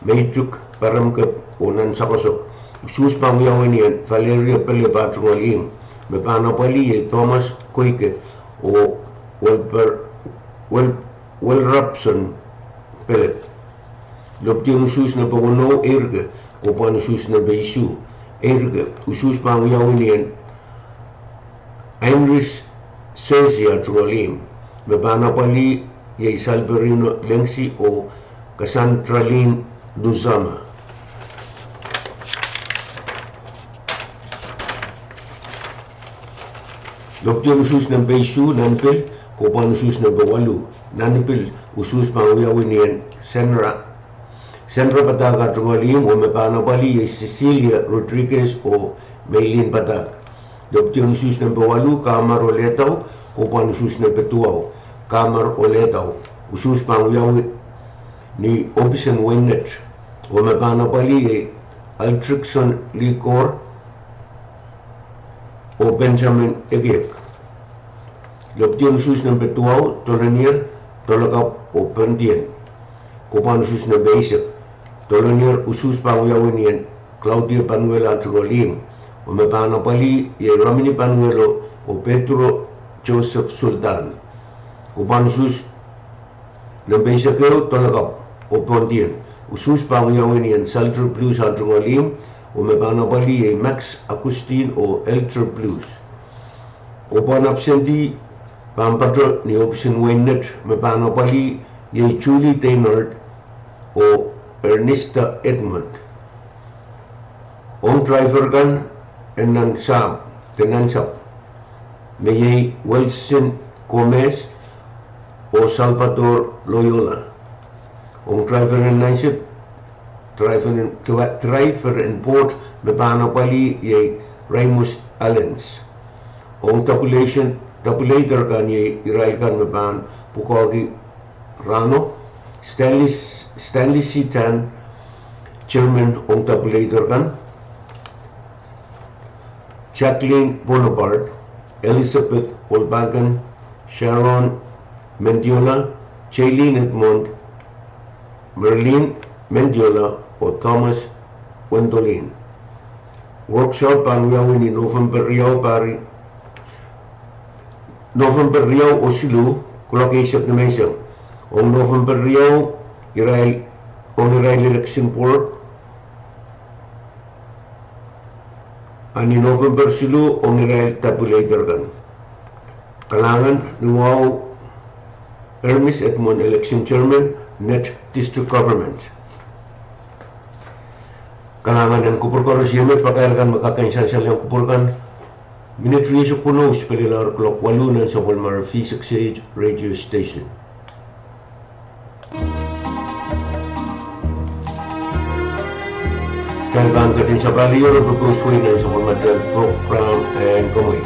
Meitik, Paramkep oh Nansakosok, usuhs pahn wiawi ni en Valeria Pelep ah tungoal ihmw. Me pahn apwalih iei Thomas Koike oh Welper, Wel, Welrapson Pelep. Lopidien usuhs nempe weneu, Eirke, kohpwahn usuhs nempe isuh, Eirke, usuhs pahn wiawi ni en Heinrich Sesi ah tungoal ihmw. Me pahn apwalih iei Salperino Lengsi oh Cassandra Lynn Luzama. Lopidien usuhs nempe isuh, Nanpil, kohpwahn usuhs nempe waluh, Nanpil, usuhs pahn wiawi ni en Senra, Senra Padahk ah tungoal ihmw, oh me pahn apwalih iei Cecilia Rodriguez oh Meilin Padahk. Lopidien usuhs nempe waluh, Kamar oh Lehdau, kohpwahn usuhs nempe duwau, Kamar oh Lehdau, usuhs pahn wiawi ni ohpis en wein net, oh me pahn apwalih iei Aldrickson Likor oh Benjamin Ekiek. Lopidien usuhs nempe duwau, Tolenier, Tolakapw oh Pohndian, kohpwahn usuhs nempe eisek, Tolenier, usuhs pahn wiawi ni en Claudia Panuelo ah tungoal ihmw, oh me pahn apwalih iei Ramini Panuelo oh Pedro Joseph Sultan. Kohpwahn usuhs nempe eisek ehu, Tolakapw oh Pohndian, usuhs pahn wiawi ni en Salter Blues ah tungoal ihmw, oh me pahn apwalih iei Max Augustine oh Elter Blues. Kohpwahn absentee pahn patoh ni ohpis en wein net, me pahn apwalih iei Julie Deinard oh Ernesta Edmond. Ong draifer kan en nan sahpw, de nan sahpw, me iei Wilson Gomez oh Salvador Loyola. Ong draifer en nan sahpw, draifer en, draifer en pwoht me pahn apwalih iei Remus Allens. Ong tabulation, tabulator kan iei irail kan me pahn pwukoahki rahno: Stanley, Stanley C. Tan, chairman ong tabulator kan, Jacqueline Bonaparte, Elizabeth Olbakan, Sharon Mendiola, Jaylene Edmond, Merlin Mendiola oh Thomas Wendolin. Workshop pahn wiawi ni November riau, pahr, November riau oh siluh, kuloak eisek ni menseng. Ong November riau, irail, ong irail election board, a ni November siluh ong irail tabulator kan. Kalahngan ni wahu, Hermes Edmond, election chairman, Net District Government. Kalahngan en kupwur koaros, ie met pakair kan me kak kin sansalehng kupwur kan. Minit rieisek weneu spelelahr kuloak waluh nan sapwellimomwi V six eight radio station. Kitail pahn ketin sapahl ieu pwe kosoi nan sapwellimatail program en Komwi.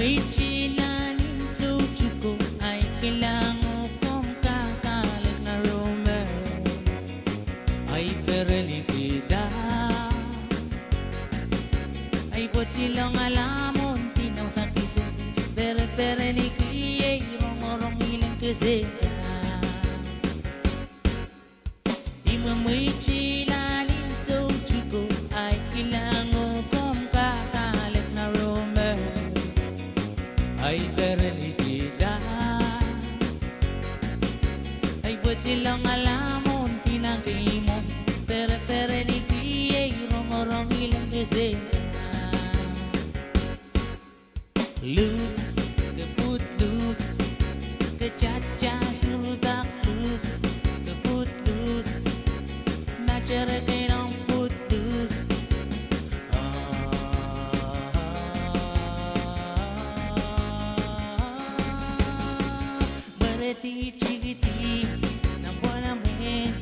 Mweidohng lalaud en soutuko, ahi kilang oh komw kak alehda nan rumor. Ahi perelikihda. Ahi pwedilong alamwo ndinda sang kiso. Pereperelikihda, rongorong ileng kesehda. Ih me mweidohng lalaud en soutuko, ahi kilang oh komw kak alehda nan rumor. Ahi perelikihda. Ahi pwedilong alamwo ndinda sang kiso. Pereperelikihda, rongorong ileng kesehda. Loose, ke pwuhd loose, ke tata surudak loose, ke pwuhd loose, materek en omw pwuhd loose. Mwerehdi tikidi, nan pwonamwin,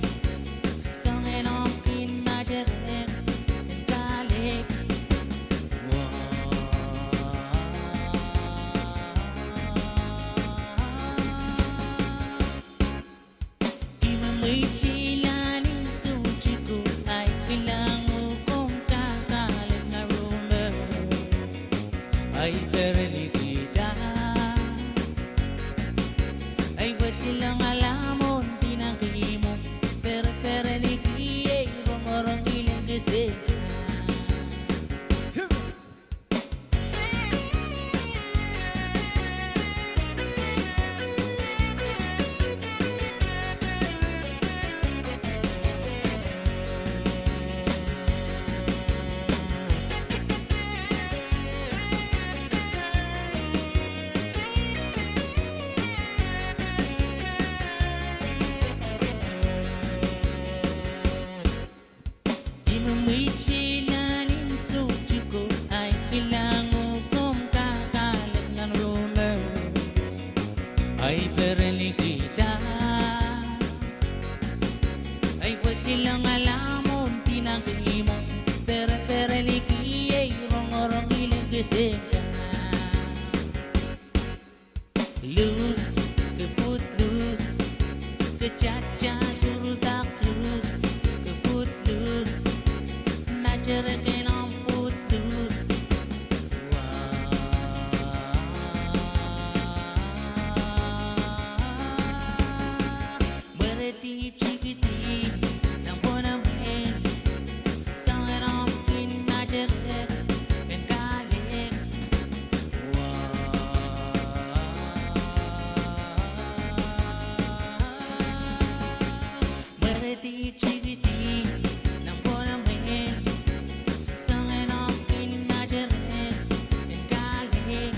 soangen omw kin materek en kahlek. Ih me mweidohng lalaud en soutuko, ahi kilang oh komw kak alehda nan rumor. Ahi perelikihda. Ahi pwedilong alamwo ndinda sang kiso. Pereperelikihda, rongorong ileng kesehda. Ih me mweidohng lalaud en soutuko, ahi kilang oh komw kak alehda nan rumor. Ahi perelikihda. Ahi pwedilong alamwo ndinda sang kiso. Pereperelikihda, rongorong ileng kesehda. Loose, ke pwuhd loose, ke tata surudak loose, ke pwuhd loose, materek en omw pwuhd loose. Mwerehdi tikidi, nan pwonamwin, soangen omw kin materek en kahlek. Mwerehdi tikidi, nan pwonamwin, soangen omw kin materek en kahlek.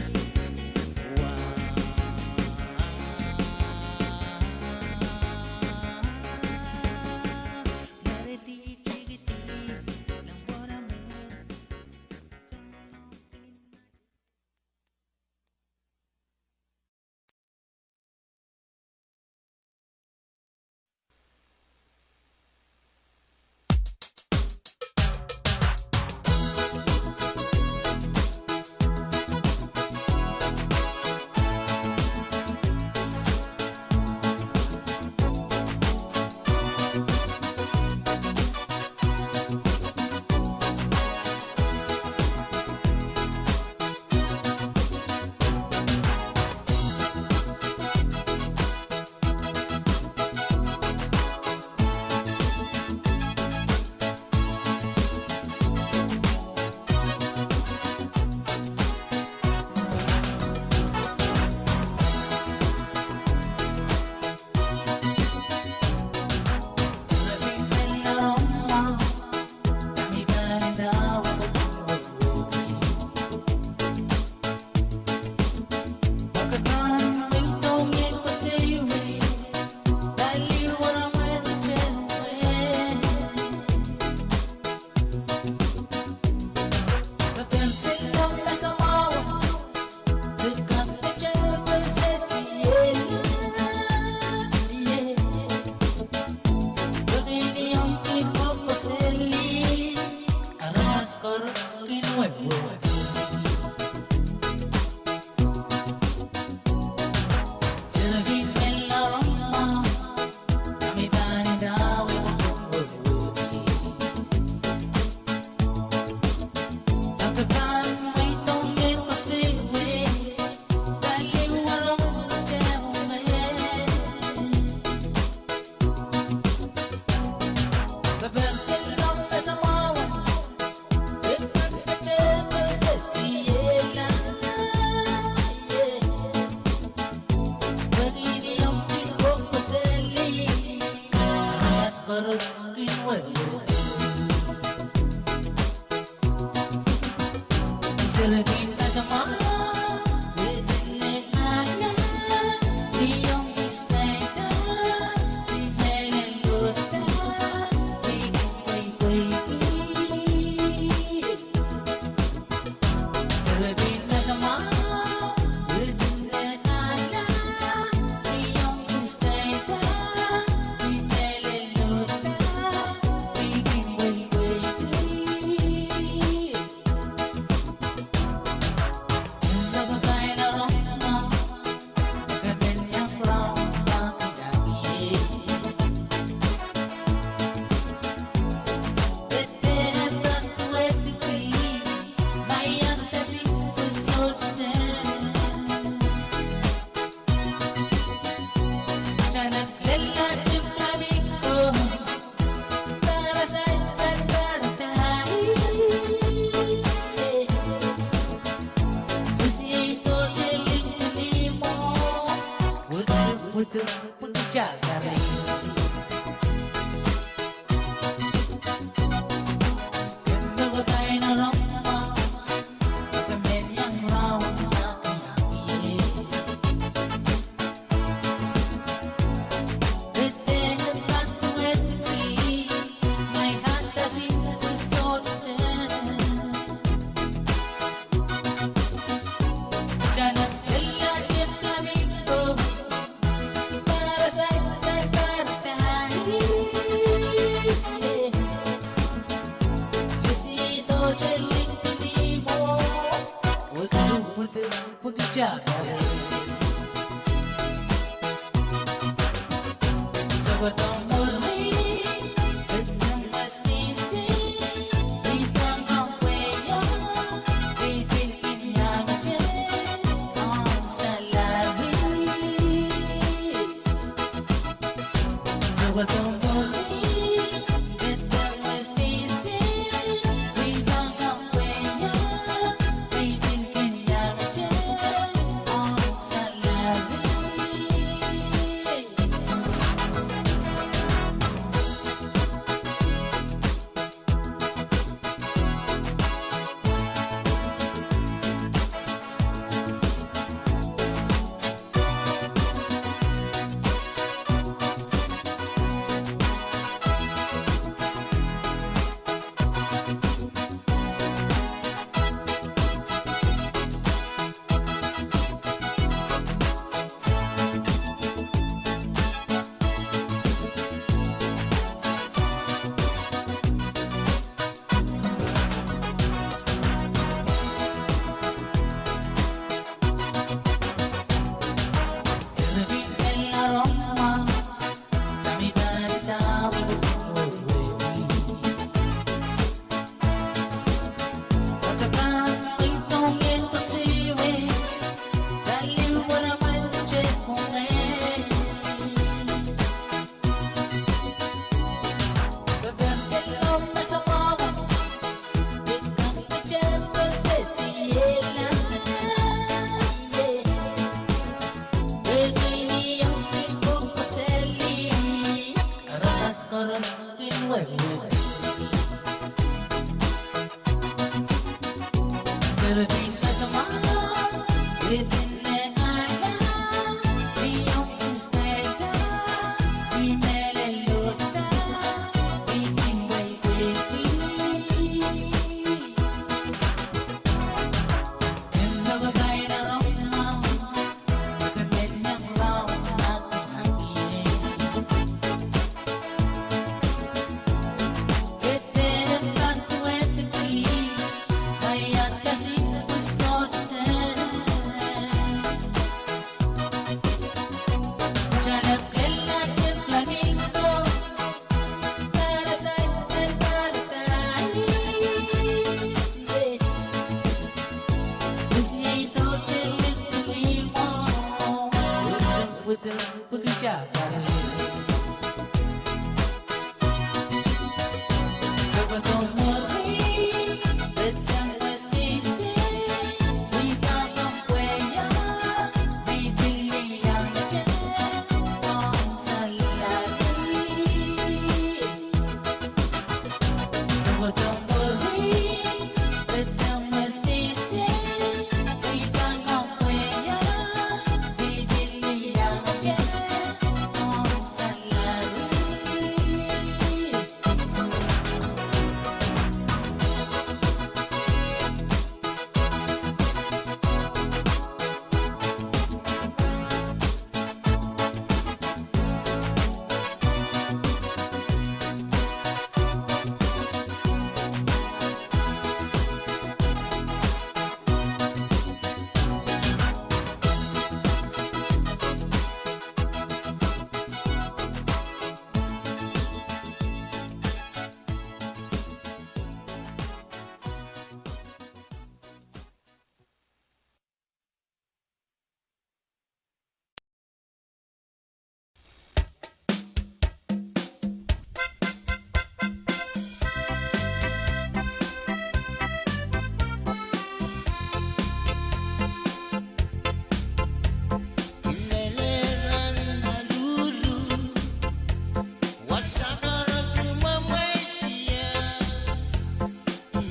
Sakara sumamwetia,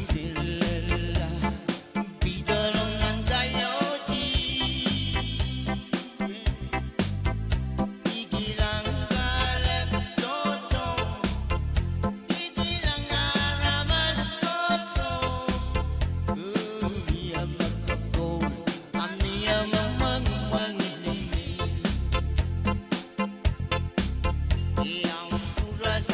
pil lella, pidolong nan kaiauti. I kilang kahlek tohto, I kilang aramas tohto. Oh, mie me kokoul, a mie me mwengimwengin. I ahpw pwuras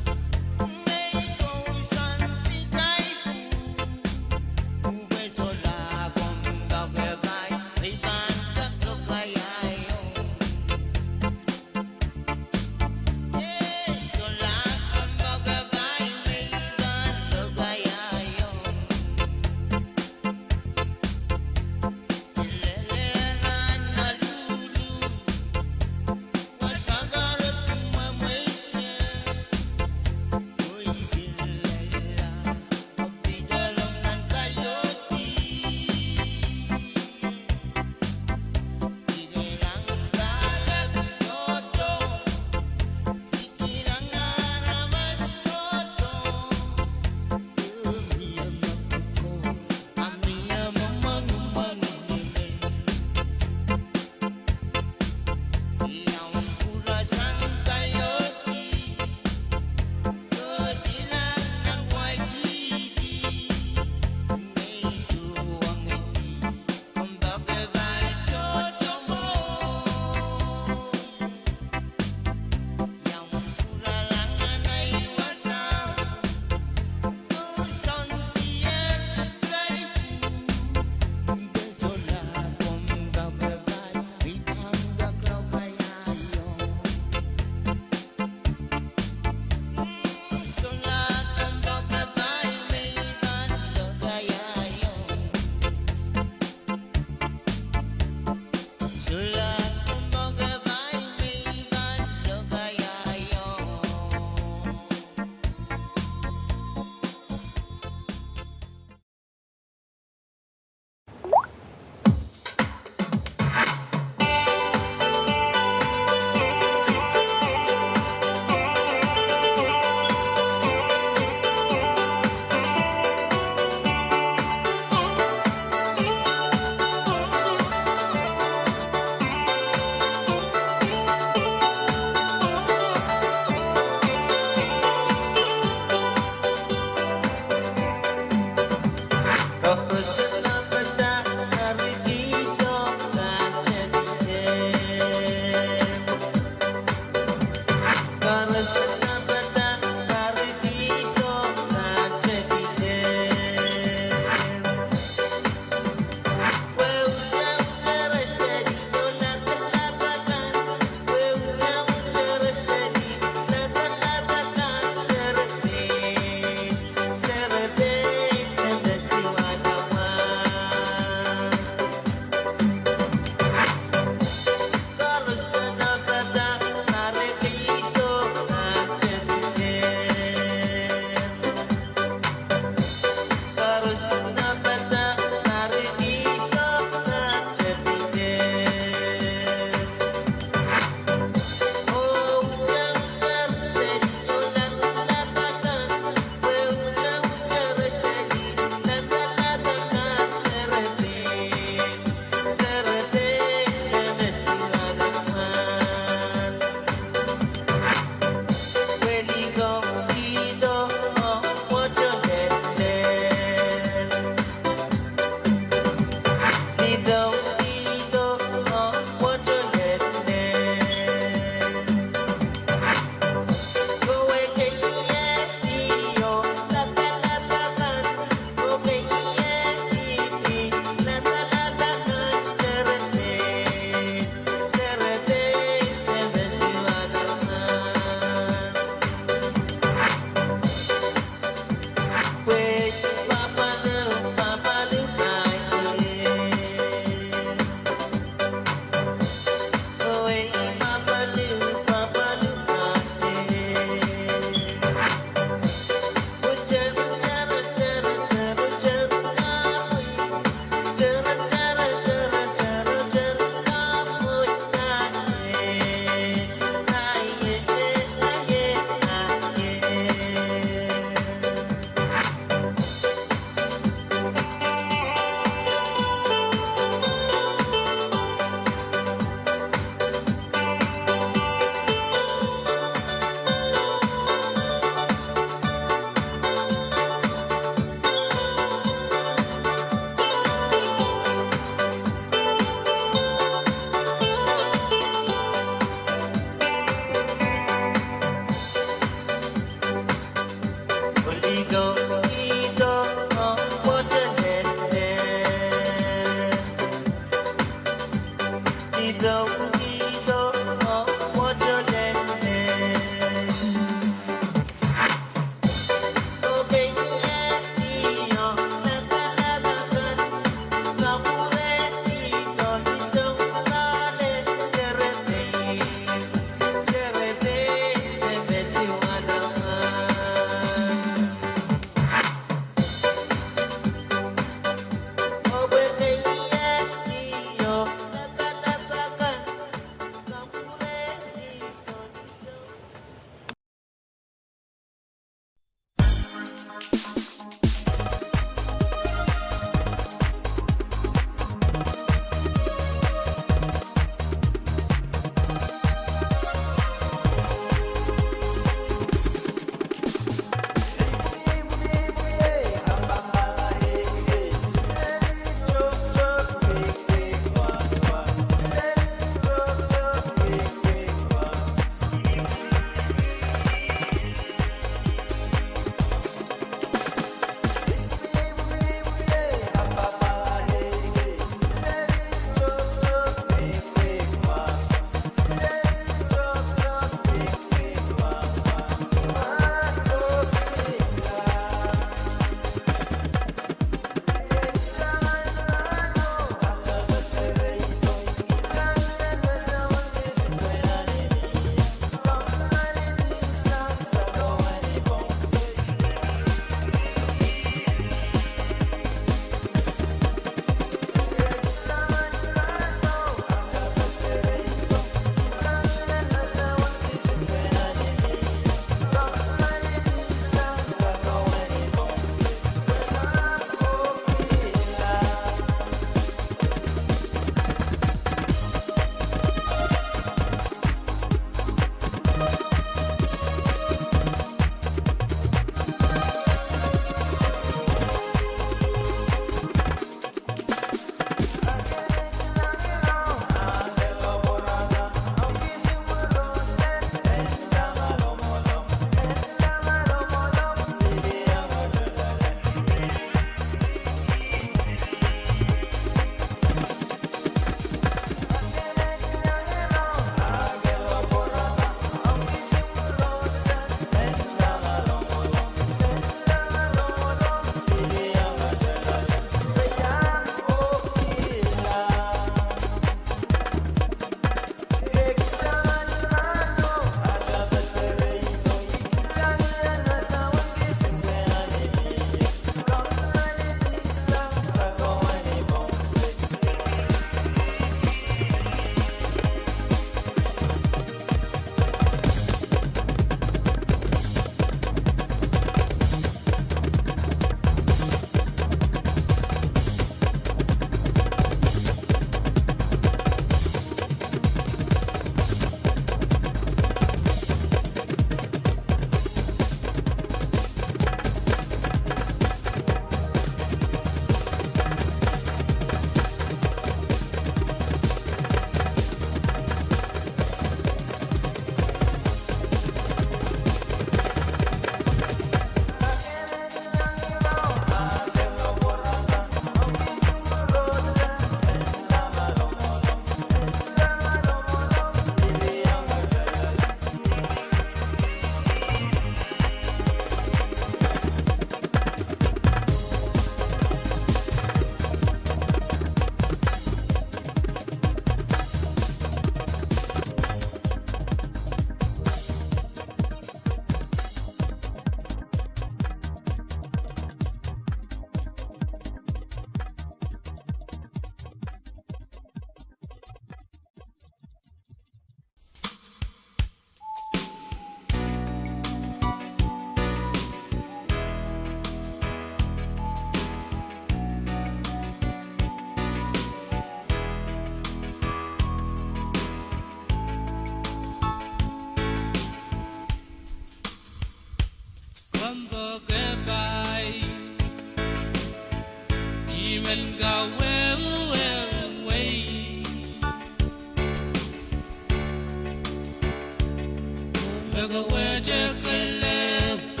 Kawehte kelehpw,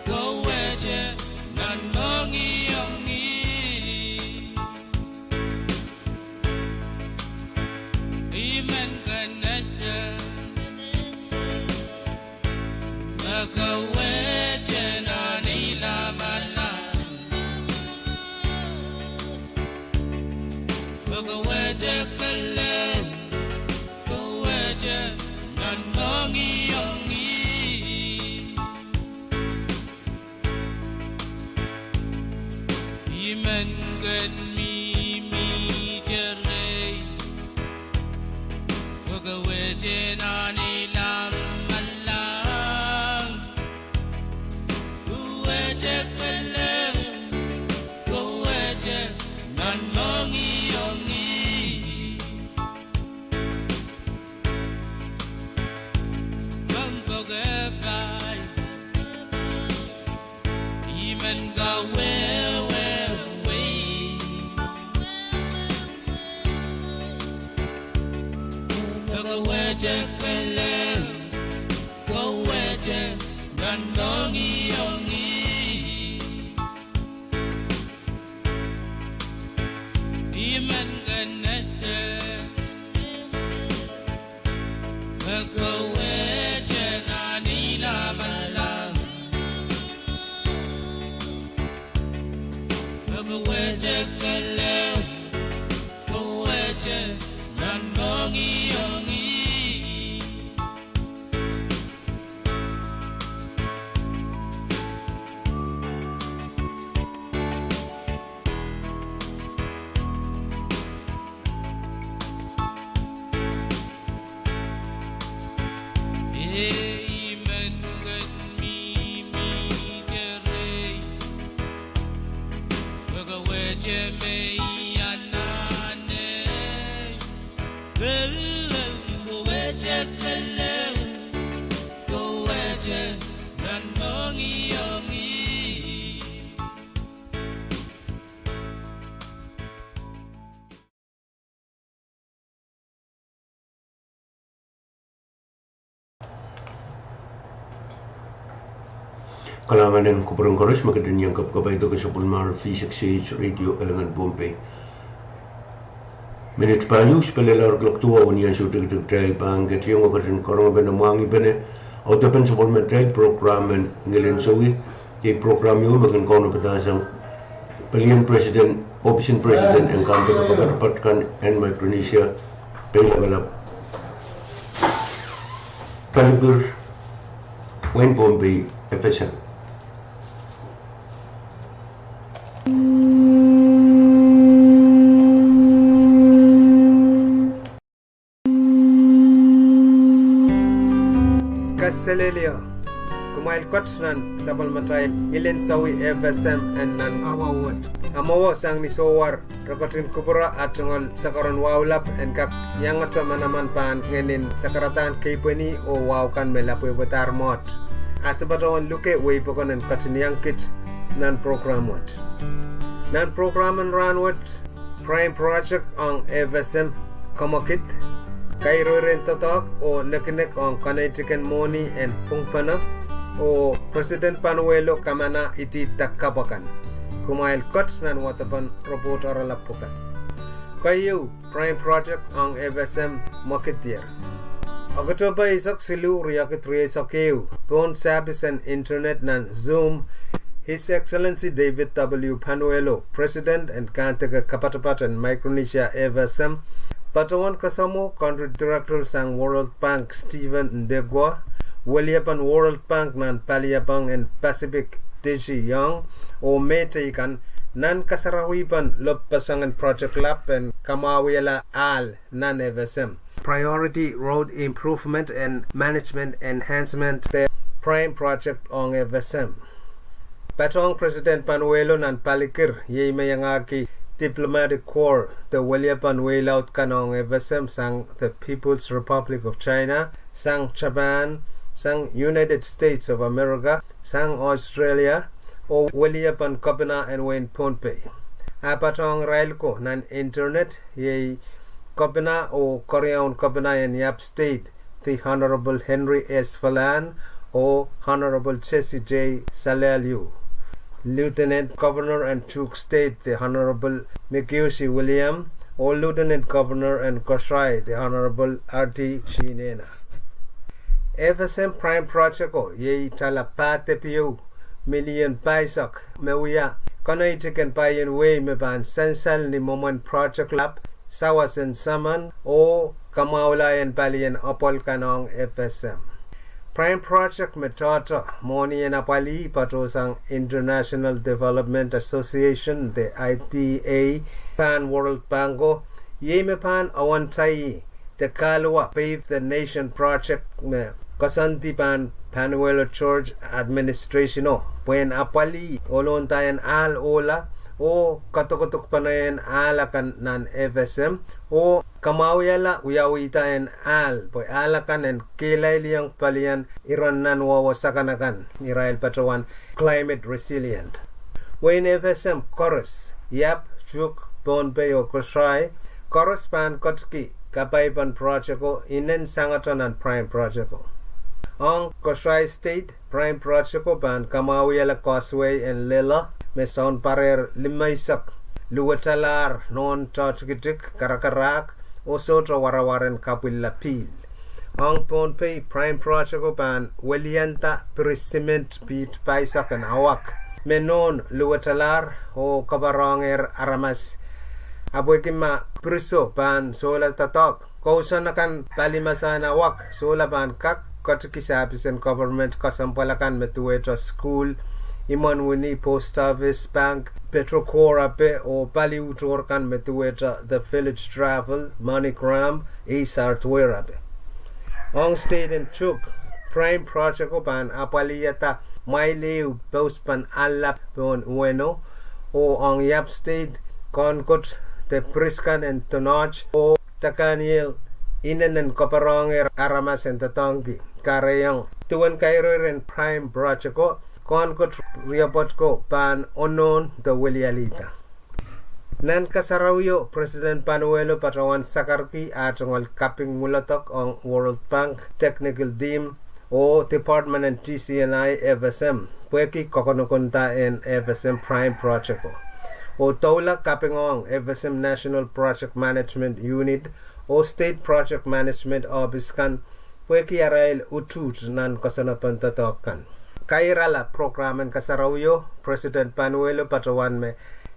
kawehte nan mohngiong ih. I men kin ese me kawehte nan ei lamalam. Me kawehte kelehpw, kawehte nan mohngiong ih. I men kin mihmihte rehi, oh kawehte nan ei lamalam. Kawehte kelehpw, kawehte nan mohngiong ih. Kompoakepahi, I men kawehwehwei. Kawehte kelehpw, kawehte nan mohngiong ih. I men kin ese me kawehte nan ei lamalam. Me kawehte kelehpw, kawehte nan mohngiong ih. Ei, I men kin mihmihte rehi, oh kawehte me I anahne. Kawehte kelehpw, kawehte nan mohngiong ih. Kalahngan en kupwuren koaros me ketin iang kapwakapwaiada sapwellimomwi V six H Radio Elengen, Pohnpei. Minit pahieu sipelel ar kuloak duwau, ni ansou tikitik kitail pahn ketiong oh ketin karonge pene mwahngih pene audepen sapwellimatail prokram en Ngilen Sowi. Iei prokram ieu me kin kaunopada sang pelien president, ohpis en president en kampahn kapatapat kan en Micronesia Peilapalap, Palikir, wehin Pohnpei, F S M. Kaselehlie, kumwail koaros nan sapwellimatail Ngilen Sowi F S M en nan awa wet. Amwail sang ni sohwar, re ketin kupwure ah tungoal sakaradahn wahu lap en kak iangete manaman pahn ngehnin sakaradahn keipweni oh wahu kan me lapwehpwadahr mwohd. A se patohwan luke wehi pokon en ketin iang kit nan prokram wet. Nan prokram en rahn wet, Prime Project ong F S M kamwakid, kairoiren doadoahk oh nekinek ong kaneitiken mwohni en pwungpene, oh President Panuelo kamana idihda kapw akan. Kumwail koaros nan wadepen report oaralap pwukat. Keieu, Prime Project ong F S M mwakidier. Oktohpe eisek siluh, riakid rieisek ehu, pohn sahpis en internet nan Zoom, His Excellency David W. Panuelo, President en Kahndiket Kapatapat en Micronesia F S M, patohwan kasamwo Country Director sang World Bank Stephen Ndegwa, weliepen World Bank nan paliepeng en Pacific Desi Young, oh mehteikan, nan kasarawihpen lohpeseng en project lap en kamwahwihala ahl nan F S M, Priority Road Improvement and Management Enhancement, de Prime Project ong F S M. Patohwan President Panuelo nan Palikir, iei me iangahki Diplomatic Corps de weliepen wehi laud kan ong F S M sang the People's Republic of China, sang Japan, sang United States of America, sang Australia, oh weliepen Kepina en wehin Pohnpei. A patohwan irail ko nan internet, iei Kepina oh Keriaun Kepina en Yap State, the Honorable Henry S. Falan, oh Honorable Jesse J. Salehiou, Lieutenant Governor en Chuuk State, the Honorable Mikiusi William, oh Lieutenant Governor en Kosrae, the Honorable R D G Nena. FSM Prime Project o iei tala pah depe ehu milion pahisek me wia kanoitik en paien wehi me pahn sansal ni mwomwen project lap, sawas en saman, oh kamwahulahieng palien apwal kan ong FSM. Prime Project me tohto mwohni en apwalih patohsang International Development Association, the I D A, pahn World Bank o, iei me pahn awontaih de kahluwa Pave the Nation Project me koasoandi pahn Panuelo George administration o pwehn apwalih onohnda en ahl ohla oh kadokodokpene en ahl akan nan FSM oh kamwahuiala wiawihda en ahl pwe ahl akan en kehlailiong palien iren nanwowo sakanakan, irail patohwan climate resilient. Wehin FSM koaros, iap, Chuuk, Pohnpei oh Kosrae, koaros pahn ketiki kapaipen project o inen sangeto nan Prime Project o. Ong Kosrae State, Prime Project o pahn kamwahuiala causeway en lella me sounparehr limeisek luwetalahr nohn tohtikitik, karakarahk, oh sohte warawar en kapwilla pihl. Ong Pohnpei, Prime Project o pahn welianda piri cement piht pahisek en awak me nohn luwetalahr oh koapworongehr aramas ahpwehki ma piriso pahn sohla doadoahk, kousoan akan, pali masahn awak, sohla pahn kak ketiki sahpis en government kesempwal akan me duwehte school, imwen wini, post office, bank, Petrocorp ape, oh pali uhdohr kan me duwehte the village travel, MoneyGram, Ace Hardware ape. Ong state en Chuuk, Prime Project o pahn apwalihada mwail ehu pouspen allap pohn uweno, oh ong iap state, Konkot de piriskan en donoht oh dakaniel inenen koapworongehr aramas en doadoahngki, kahrehiong duwen kairoir en Prime Project o, Konkot riepwoat ko pahn onohn de welialihda. Nan kasarawio, President Panuelo patohwan sakarki ah tungoal kaping mwuledek ong World Bank technical team oh department en DCNI FSM pwehki kokonokonda en FSM Prime Project o, oh doula kaping ong FSM National Project Management Unit oh State Project Management Office kan pwehki arail utuht nan koasoanepen doadoahk kan. Kairala prokram en kasarawio, President Panuelo patohwan me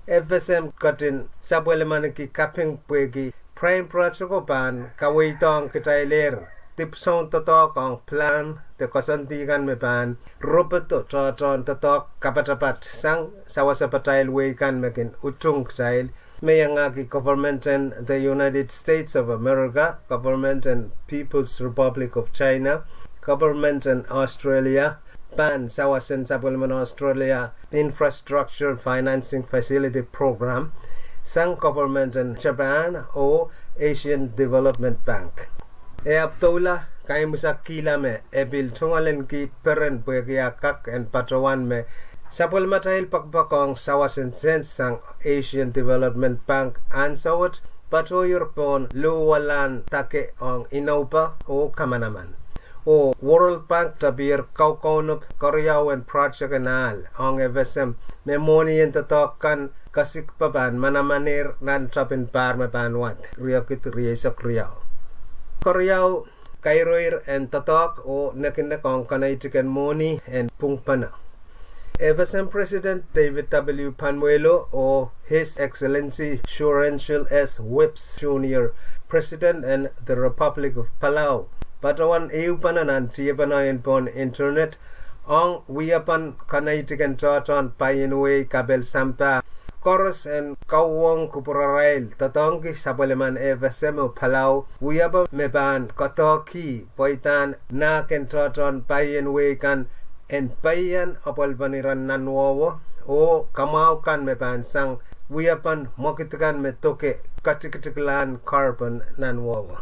FSM ketin sapwellimaniki kaping pwehki Prime Project o pahn kaweidohng kitailehr dipwisoun doadoahk ong plan de koasoandi kan me pahn ropodo tohtohn doadoahk kapatapat sang sawasepatail wehi kan me kin utung kitail, me iangahki government en the United States of America, government en People's Republic of China, government en Australia, pahn sawas en sapwellimen Australia Infrastructure Financing Facility Program, sang government en Japan oh Asian Development Bank. E ahpw doula kaimwisekihla me e pil tungoalenki peren pwehki ah kak en patohwan me sapwellimatail poakepoak ong sawas en sent sang Asian Development Bank ansou wet patohier pohn luwalahn dake ong inoupe oh kamanaman. Oh World Bank tapier kaukaunop keriau en project en ahl ong FSM me mwohni en doadoahk kan kasikpe pahn manamanehr nan tapin pahr me pahn wad riekid rieisek riau. Keriau, kairoir en doadoahk oh nekinek ong kanaitik en mwohni en pwungpene. FSM President David W. Panuelo oh His Excellency Surangel S. Whipps Junior, President en the Republic of Palau, patohwan ehupene nan tiepene en pohn internet ong wiepen kanaitik en tohtohn paien wehi kapel sampah koaros en kauwong kupwurarail doadoahngki sapwellimen FSM oh Palau wiepe me pahn kadoahki pweidahn nahk en tohtohn paien wehi kan en peian apwalipen iren nanwowo oh kamwahu kan me pahn sang wiepen mwekid kan me doke katikitikilahn carbon nanwowo.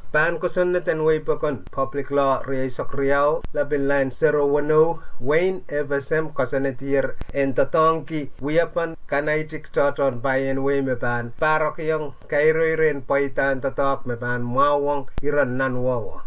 Pahn kosonned en wehi pokon Public Law rieisek riau, lapalap lain sero weneu, wehin FSM koasoanedier en doadoahngki wiepen kanaitik tohtohn paien wehi me pahn pahrekiong kairoiren pweidahn doadoahk me pahn mwahwong iren nanwowo.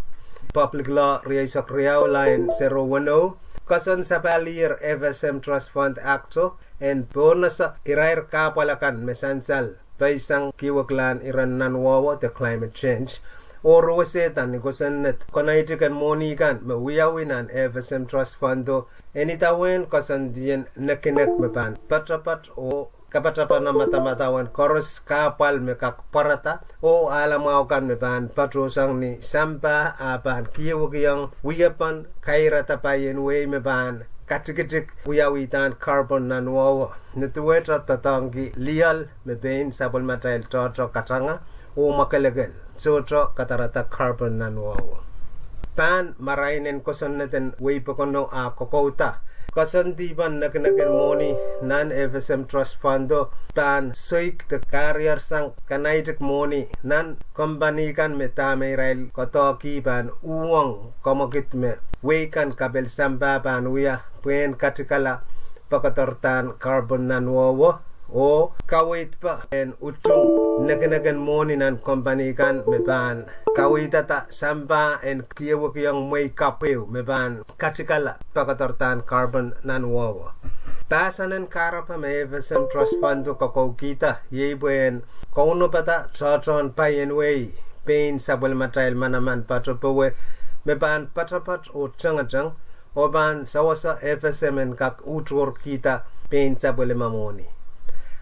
Public Law rieisek riau, lain sero weneu, koasoandi sapahlier FSM Trust Fund Act o en pohnese irair kahpwal akan me sansal peisang kihweklahn iren nanwowo de climate change. Oh ruwesehda ni kosonned konehtiken mwohni kan me wiawi nan FSM Trust Fund o en idawehn koasoandien nekinek me pahn poatopoat oh kapatapene madamadau en koaros kahpwal me kak pwarada oh ahlamwahu kan me pahn patohsang ni sampah ah pahn kihwekiong wiepen kairada paien wehi me pahn katikitik wiawidahn carbon nanwowo. Ni duwehte doadoahngki lioal me pein sapwellimatail tohto katanga oh mwakelekel, sohte kadarada carbon nanwowo. Pahn marain en kosonned en wehi pokono ah kokouda koasoandi pahn nekineken mwohni nan FSM Trust Fund o pahn soik de kariarsang kanaitik mwohni nan kompani kan me dahme irail koadoahki pahn uhwong kamwakid me wehi kan kapil sampah pahn wia pwehn katikala poakoadoaradahr carbon nanwowo oh kaweidpe en utung nekineken mwohni nan kompani kan me pahn kaweidada sampah en kihwekiong mwehi kapw ehu me pahn katikala poakoadoaradahr carbon nanwowo. Pahsan en kahrepe me FSM Trust Fund o kokoukihda iei pwehn kaunopada tohtohn paien wehi, pein sapwellimatail manaman poatopowe me pahn poatopoat oh tengeteng oh pahn sewese FSM en kak uhtuhrkihda pein sapwellime mwohni.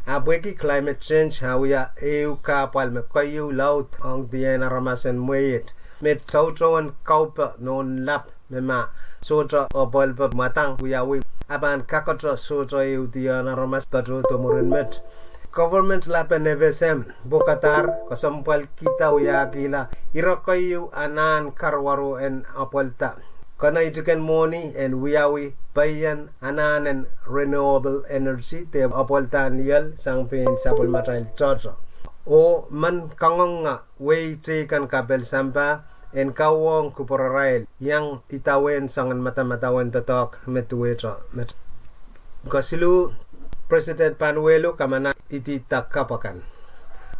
Ah pwehki climate change ah wia ehu kahpwal me keieu laud ong dihen aramas en mwehiet, me toutouen kaupe nohn lap me ma sohte apwalipe mwadang wiawi, ah pahn kakoto sohte ehu dihen aramas patohdo mwurin met. Government lap en FSM pwukadahr kesempwalkihda wiahkihla ire keieu anahn karuwaru en apwalda konehtiken mwohni en wiawi pein anahn en renewable energy de apwaldahr lioal sang pein sapwellimatail tohto oh men kangoange wehi teikan kapil sampah en kawohng kupwurarail iang idawehn soangen madamadau en doadoahk me duwehte met. Kesiluh, President Panuelo kamana idihda kapw akan.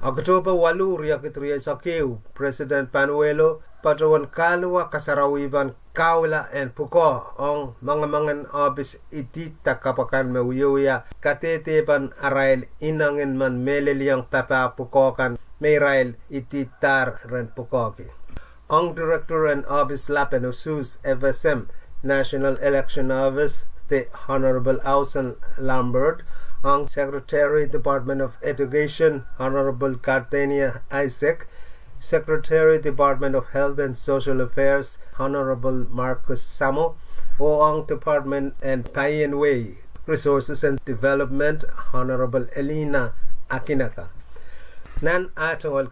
Oktohpe waluh, riekid rieisek ehu, President Panuelo patohwan kahluwa kasarawihpen kahula en pwukoa ong mangemengen ohpis idihda kapw akan me wiewia kadehdepen arail inengin men mehleliong papah pwukoa kan me irail idihdahr ren pwukoahki. Ong Director en Ohpis Lap en Usuhs FSM, National Election Office, de Honorable Austen Lambert, ong Secretary, Department of Education, Honorable Gardenia Isaac, Secretary, Department of Health and Social Affairs, Honorable Marcus Samo, oh ong Department en Paien Wehi, Resources and Development, Honorable Elina Akinaka. Nan ah tungoal